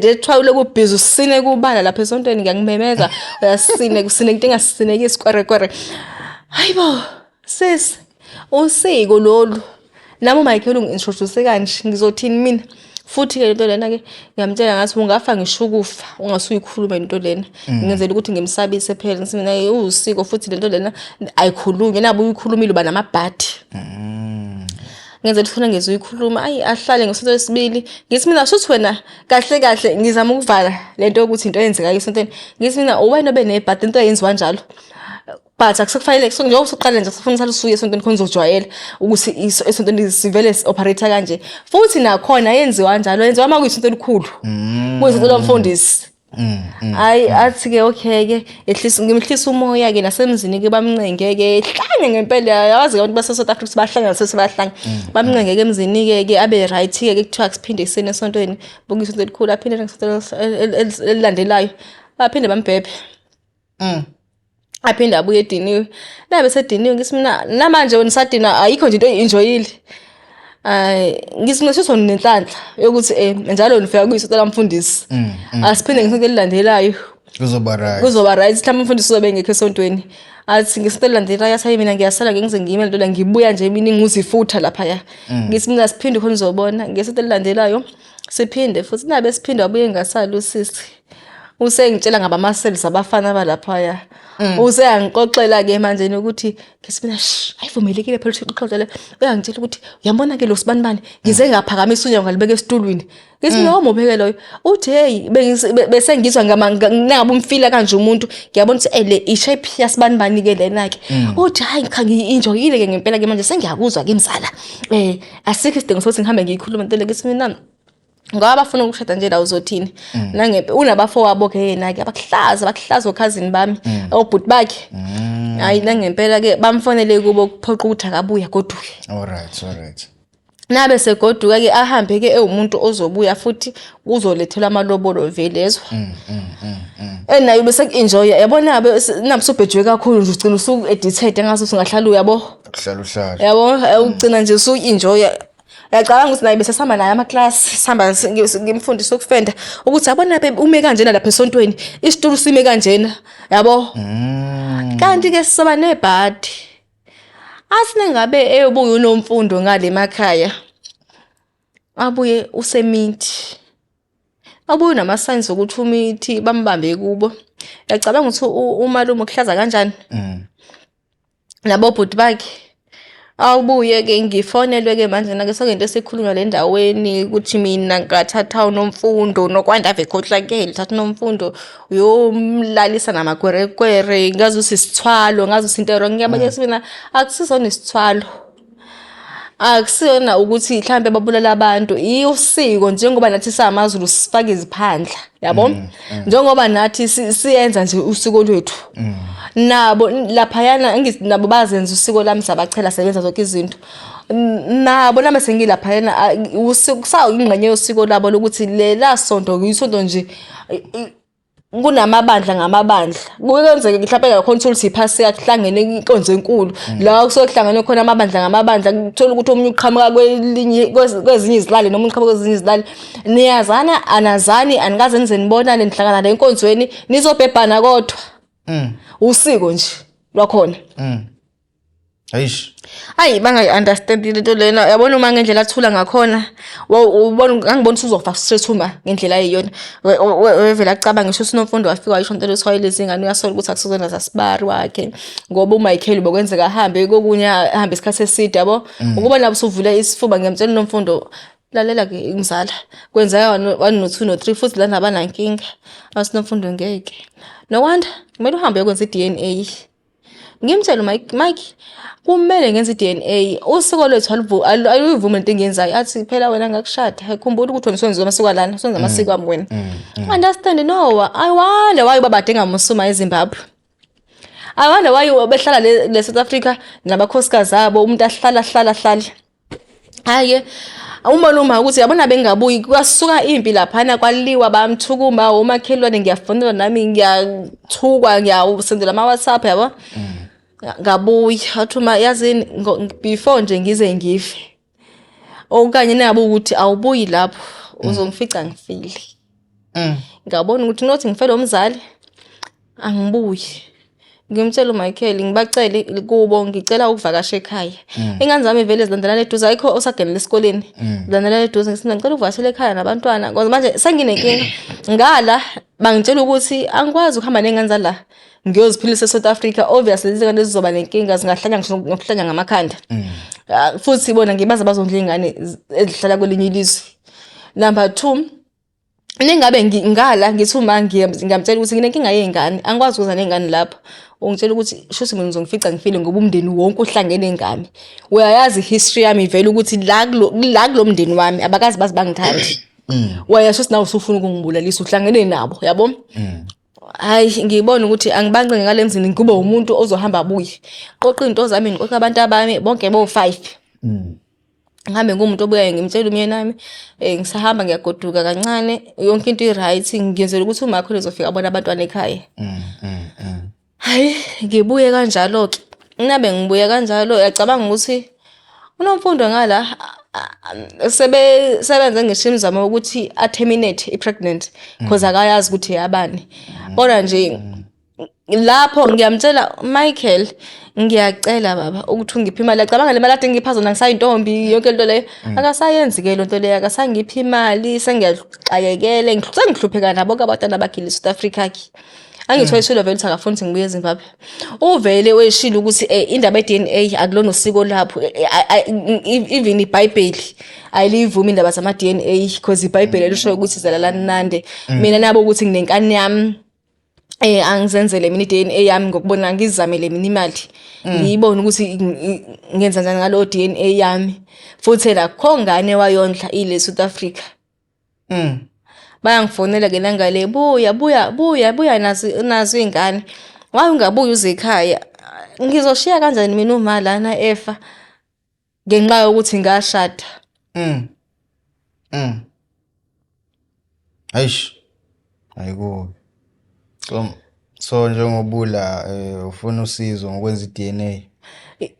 lethwa uloku busy usine kubala lapha esontweni ngiyangimemeza uyasine kusine into engasineki isikwerekwere hayibo sis usiko lolu nami uMichael ungi-introduce kanje ngizothini mina futhi-ke lento lena-ke ngiyamtshela ngathi ungafa ngisho ukufa ungasuyikhulume lento lena ngenzela ukuthi ngimsabise phela ngithi mina iwusiko futhi lento lena ayikhulunywe nabe uyikhulumile uba namabhadi ngenzela ukuthi funa ngeze uyikhuluma ayi ahlale ngesonto lesibili ngithi mina shuthi wena kahle kahle ngizama ukuvala lento yokuthi into eyenzekayo esontweni ngithi mina uwena obe nebhadi into eyenziwa njalo but akusekufanele so njengoba usuqale nje kusafuna usale usuye esontweni khona uzojwayela ukuthi esontweni sivele si-operate kanje futhi nakhona yenziwa njalo yenziwa uma kuyisonto elikhulu kuyisonto lomfundisi hayi athi-ke okay-ke ehlisa ngimhlisa umoya-ke nasemzini-ke bamncenge-ke hlange ngempela yawazi-ke abantu base-South Africa ukuthi bahlanga sesebahlanga bamncenge-ke emzini-ke ke abe right-ke ke kuthiwa kusiphinde ekuseni esontweni bukisonto elikhulu aphinde ngesonto elilandelayo baphinde bambhebhe aphinde abuye ediniwe nabe sediniwe ngithi mina namanje wena usadinwa ayikho nje into oyi-enjoyile Ay ngithi mina shuthi nenhlanhla yokuthi njalo nifika kuyisonto lamfundisi asiphinde ngesonto elilandelayo Kuzoba right. Kuzoba right mhlawumbe umfundisi uzobe engekho esontweni athi ngesonto elilandelayo athi hayi mina ngiyasala ngeke ngize ngime lento la ngibuya nje mina nguzifutha laphaya ngithi mina siphinde khona uzobona ngesonto elilandelayo siphinde futhi nabe siphinde wabuye ngasali usisi. Usengitshela ngabama-cells abafana balaphaya. Useyangixoxela-ke manje nokuthi ngithi mina shh ayivumelekile phela ukuthi uxoxele. Uyangitshela ukuthi uyambona-ke lo sibanibani ngize ngaphakamisa unyawo ngalibeka esitulwini. Ngithi mina wamuphi-ke loyo? Uthi hey bese ngizwa nangabe umfila kanje umuntu ngiyabona ukuthi le i-shape yasibanibani-ke lena-ke. Uthi hhayi cha ngiyi-enjoyile-ke ngempela-ke manje sengiyakuzwa-ke mzala. Asikho isidingo sokuthi ngihambe ngiyikhuluma into le. Ngithi mina ngoba bafuna ukushada nje la uzothini nangempe unabafowabo ke yena ke abakuhlaza bakuhlaza okhazini bami obhuti bakhe hayi nangempela ke bamfonele kubo kuphoqa ukuthi akabuye agoduke. All right. Nabe segoduka ke ahambe ke ewumuntu ozobuya futhi uzolethelwa amalobolo vele ezwa. Enayo bese ku-enjoy yabona nabe usubhejwe kakhulu nje ugcina usu-addicted engathi usungahlala uyabo. Kuhlala uhlala. Yabo ugcina nje usu-enjoy. Uyacabanga ukuthi naye bese sihamba naye amaklasi sihamba ngimfundise ukufenda ukuthi yabona be ume kanjena lapha esontweni isitulo sime kanjena yabo. Kanti ke sizoba nebhadi. Athi nengabe eyobuya uNomfundo ngale emakhaya abuye usemithi. Abuye nama-signs okuthi umithi bambambe kubo. Uyacabanga ukuthi umalume ukuhlaza kanjani? Nabo bhuti bakhe. Awubuye-ke ngifonelwe-ke manje nake sekuyinto esikhulunywa le ndaweni ukuthi mina ngathatha uNomfundo noKwanda ave ekhohlakele, thatha uNomfundo uyomlalisa namakwerekwere ngazuthi isithwalo ngazuthi into e-wrong. Ngiyabona mina akusisona isithwalo. Akusiyona ukuthi mhlampe babulala abantu, usiko njengoba nathi samaZulu sifaka iziphandla yabo. Njengoba nathi siyenza nje usiko lwethu. Nabo laphayana ngithi nabo bazenza usiko lami sabachela sebenza zonke izinto. Nabo nami sengilaphayana usiko kusayingxenye yosiko labo lokuthi lela sonto isonto nje kunamabandla ngamabandla. Kuke kwenzeke mhlawumbe ngakhona uthole ukuthi iphasika kuhlangene inkonzo enkulu la kusuke kuhlangene khona amabandla ngamabandla, kuthola ukuthi omunye uqhamuka kwelinye kwezinye izilali noma uqhamuka kwezinye izilali. Niyazana anazani anikaze nize nibonane nihlangana la enkonzweni nizobhebhana kodwa. Usiko nje lwakhona. Eish. Ayi bangayi-understand lento lena yabona uma ngendlela athula ngakhona ubona ngangibona ukuthi uzofa straight uma ngendlela ayiyona. Wevele acabanga ngisho uSinomfundo wafika wayisho into lethi wayelezi ingane uyasola ukuthi akusizona zasibari wakhe ngoba uMichael bokwenzeka ahambe kokunye ahambe isikhathi eside yabo. Ukuba nabo usuvule isifuba ngiyamtshela uNomfundo lalela ke mzala kwenzeka 1 no 2 no 3 futhi lana abanankinga aSinomfundo ngeke. Nokwanda kumele uhambe uyokwenza i-DNA. Ngimtshele uMike, Mike kumele ngenze i-DNA usiko lwethu aluyivumi lento engiyenzayo. Athi phela wena ngakushada khumbula ukuthi wena usenza amasiko alana usenza amasiko ami wena. Understand no I wonder why ubaba ade engamusuma eZimbabwe. I wonder why behlala le South Africa nabakhosikazi abo umuntu ahlala hlala hlala. Hhayi-ke umbona uma ukuthi yabona bengabuyi kwasuka impi laphana kwaliwa bamthukuma omakhelwane ngiyafonelwa nami ngiyathukwa ngiyasendela ama-WhatsApp yabo. Ngabuya wathi uma yazini before nje ngize ngife okanye nabe ukuthi awubuyi lapho uzongifica ngifile. Ngabona ukuthi nothi ngifele umzali angibuyi. Ngimtshela uMichael ngibacele kubo ngicela ukuvakasha ekhaya. Ingane zami vele zilandelana eduze ayikho osagenela esikoleni. Zilandelana eduze ngithi ngicela ukuvakashela ekhaya nabantwana ngoba manje senginenkinga. Ngala bangitshela ukuthi angikwazi ukuhamba ney'ngane zala ngiyoziphilisa e-South Africa. Obviously lezi ngane zizoba nenkinga zingahlanya ngisho nokuhlanya ngamakhanda. Futhi bona ngibazi abazondla iy'ngane ezihlala kwelinye ilizwe. Number 2 ningabe ngala ngithi uma ngiyamtshela ukuthi nginenkinga yey'ngane angikwazi ukuza ney'ngane lapho ungitshela ukuthi shuthi mina uzongifica ngifile ngoba umndeni wonke uhlangene ngami. Uyayazi i-history yami vele ukuthi la kulo mndeni wami abakaze baze bangithande. Wena shuthi nawe usufuna ukungibulalisa uhlangene nabo yabo. Hhayi ngibona ukuthi angibancengi ngale mzini ngibe umuntu ozohamba abuye. Qoqa iy'nto zami ngiqoqe abantu abami bonke bowu-five. Ngihambe ngiwumuntu obuyayo ngimtshela umyeni wami ngisahamba ngiyagoduka kancane yonke into i-right ngiyenzela ukuthi umakhulu ezofika abone abantwana ekhaya. Hhayi ngibuye kanjalo-ke nabe ngibuye kanjalo uyacabanga ukuthi uNomfundo ngala sebenze ngisho imizamo yokuthi a-terminate i-pregnant cause akayazi ukuthi eyabani. Kodwa nje. Lapho ngiyamtshela, "Michael, ngiyacela baba ukuthi ungiphe imali." Acabanga le mali ade ngipha zona ngisayintombi, yonke lento leyo. Akasayenzi-ke lento leyo, akasangiphi imali, sengiyaxakekele, sengihlupheka nabo bonke abantwana bakhe le South Africa-ke. Angithi wayeshilo vele ukuthi akafuni ukuthi ngibuye eZimbabwe. Uvele weshilo ukuthi indaba ye-DNA akulona usiko lapho. Even iBhayibheli ayilivumi indaba zama-DNA, because iBhayibheli lisho ukuthi zalalani nande. Mina nabo ukuthi nginenkani yami, angizenzele mina i-DNA yami ngokubona, ngizamele mina imali, ngiyibone ukuthi ngenza njani ngalo DNA yami. Futhi la kho ngane wayondla ile South Africa. Bayangifonela ke nangale, "Buya, buya, buya, buya, nazo nazo iy'ngane. Why ungabuyi uze ekhaya?" Ngizoshiya kanjani mina uma lana efa ngenxa yokuthi ngashada? Eish. Ayikubi. So njengobula ufuna usizo ngokwenza i-DNA.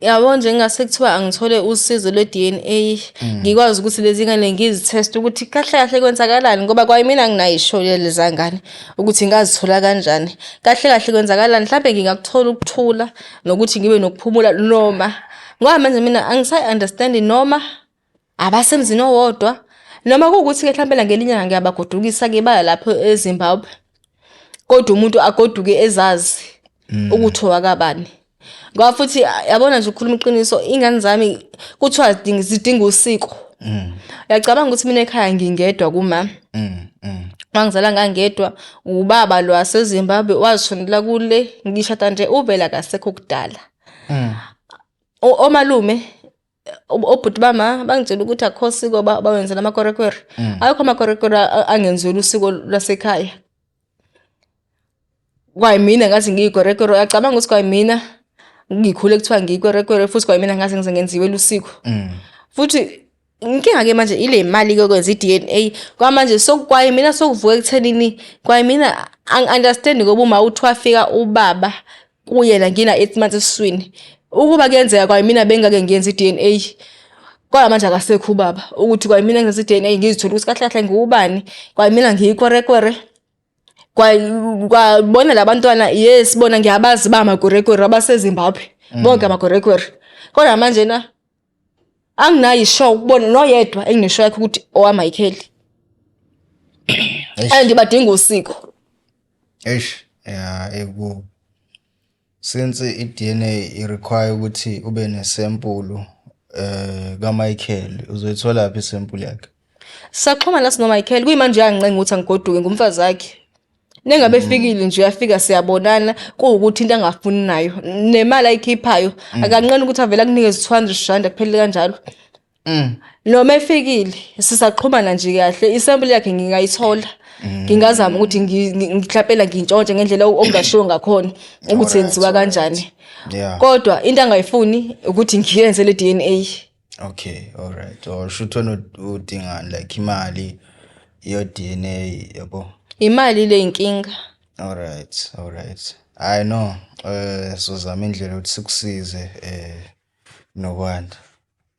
Yabo nje, ngingase kuthiwa angithole usizo lwe-DNA, ngikwazi ukuthi lezi ngane ngizitheste ukuthi kahle kahle kwenzakalani, ngoba kwayimina nginayo isho leza ngane ukuthi ngazithola kanjani. Kahle kahle kwenzakalani? Mhlampe ngingakuthola ukuthula nokuthi ngibe nokuphumula, noma ngoba manje mina angisayi-understand, noma abasemzini owodwa, noma kuwukuthi-ke mhlampe ngelinye ilanga ngiyabagodukisa-ke, baya lapho eZimbabwe, kodwa umuntu agoduke ezazi ukuthi owakabani. Ngoba futhi yabona nje, ukukhuluma iqiniso, iy'ngane zami kuthiwa zidinga usiko. Uyacabanga ukuthi mina ekhaya ngingedwa kuma wangizala ngangedwa, ubaba lo waseZimbabwe wazishonela kule ngishada nje, uvela akasekho kudala. Omalume, obhuti bama bangitshela ukuthi akukho siko bawenzela amakwerekwere. Ayikho amakwerekwere angenziwela usiko lwasekhaya. Kwayimina ngathi ngiyikwerekwere, uyacabanga ukuthi kwayimina ngikhule kuthiwa ngiyikwerekwere, futhi kwayimina ngaze ngize ngenziwela usiko. Futhi inkinga-ke manje ile mali-ke yokwenza i-DNA. Kwamanje kwayimina sokuvuka ekuthenini kwayimina angi-understand, ngoba uma uthi wafika ubaba kuyena ngina 8 months esiswini. Ukuba kuyenzeka kwayimina bengake ngiyenze i-DNA. Kodwa manje akasekho ubaba ukuthi kwayimina ngenza i-DNA, ngizithole ukuthi kahle kahle ngiwubani. Kwayimina ngiyikwerekwere. Kwabona labantwana, yes, bona ngiyabazi ba amakwerekwere abaseZimbabwe. Bonke amakwerekwere. Kodwa manje na anginayo ishow ukubona noyedwa engineshow yakhe ukuthi owa Michael. Eish. And badinga usiko. Eish, yeah, ekubi. Since i-DNA i-require ukuthi ube nesample kaMichael, uzoyithola phi isample yakhe? Saxhumana sino Michael, kuyimanje uyangincenga ukuthi angigoduke, ngumfazi wakhe. Nengabe efikile nje uyafika, siyabonana, kuwukuthi into angafuni nayo nemali ayikhiphayo akanqeni ukuthi avele akunikeze R200, kuphelele kanjalo. Noma efikile sisaxhumana nje kahle, isample yakhe ngingayithola. Ngingazama ukuthi ngihlapela ngintshontshe ngendlela okungashiwo ngakhona ukuthi yenziwa kanjani. Kodwa into angayifuni ukuthi ngiyenze le DNA. Okay, all right. Or shuthi wena udingani, like imali yo DNA, yabo? Imali le inkinga. All right, all right. I know. Sizama indlela ukuthi sikusize, Nokwanda.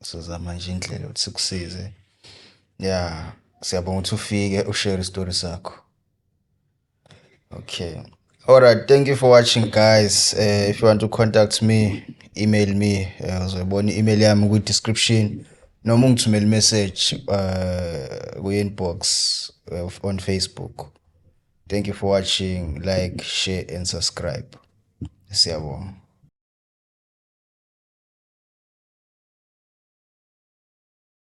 Sizama nje indlela ukuthi sikusize. Yeah, siyabonga ukuthi ufike ushare story sakho. Okay. All right, thank you for watching, guys. If you want to contact me, email me. Uzoyibona i-email yami ku description noma ungithumele message ku inbox on Facebook. Thank you for watching. Like, share and subscribe. Siyabonga.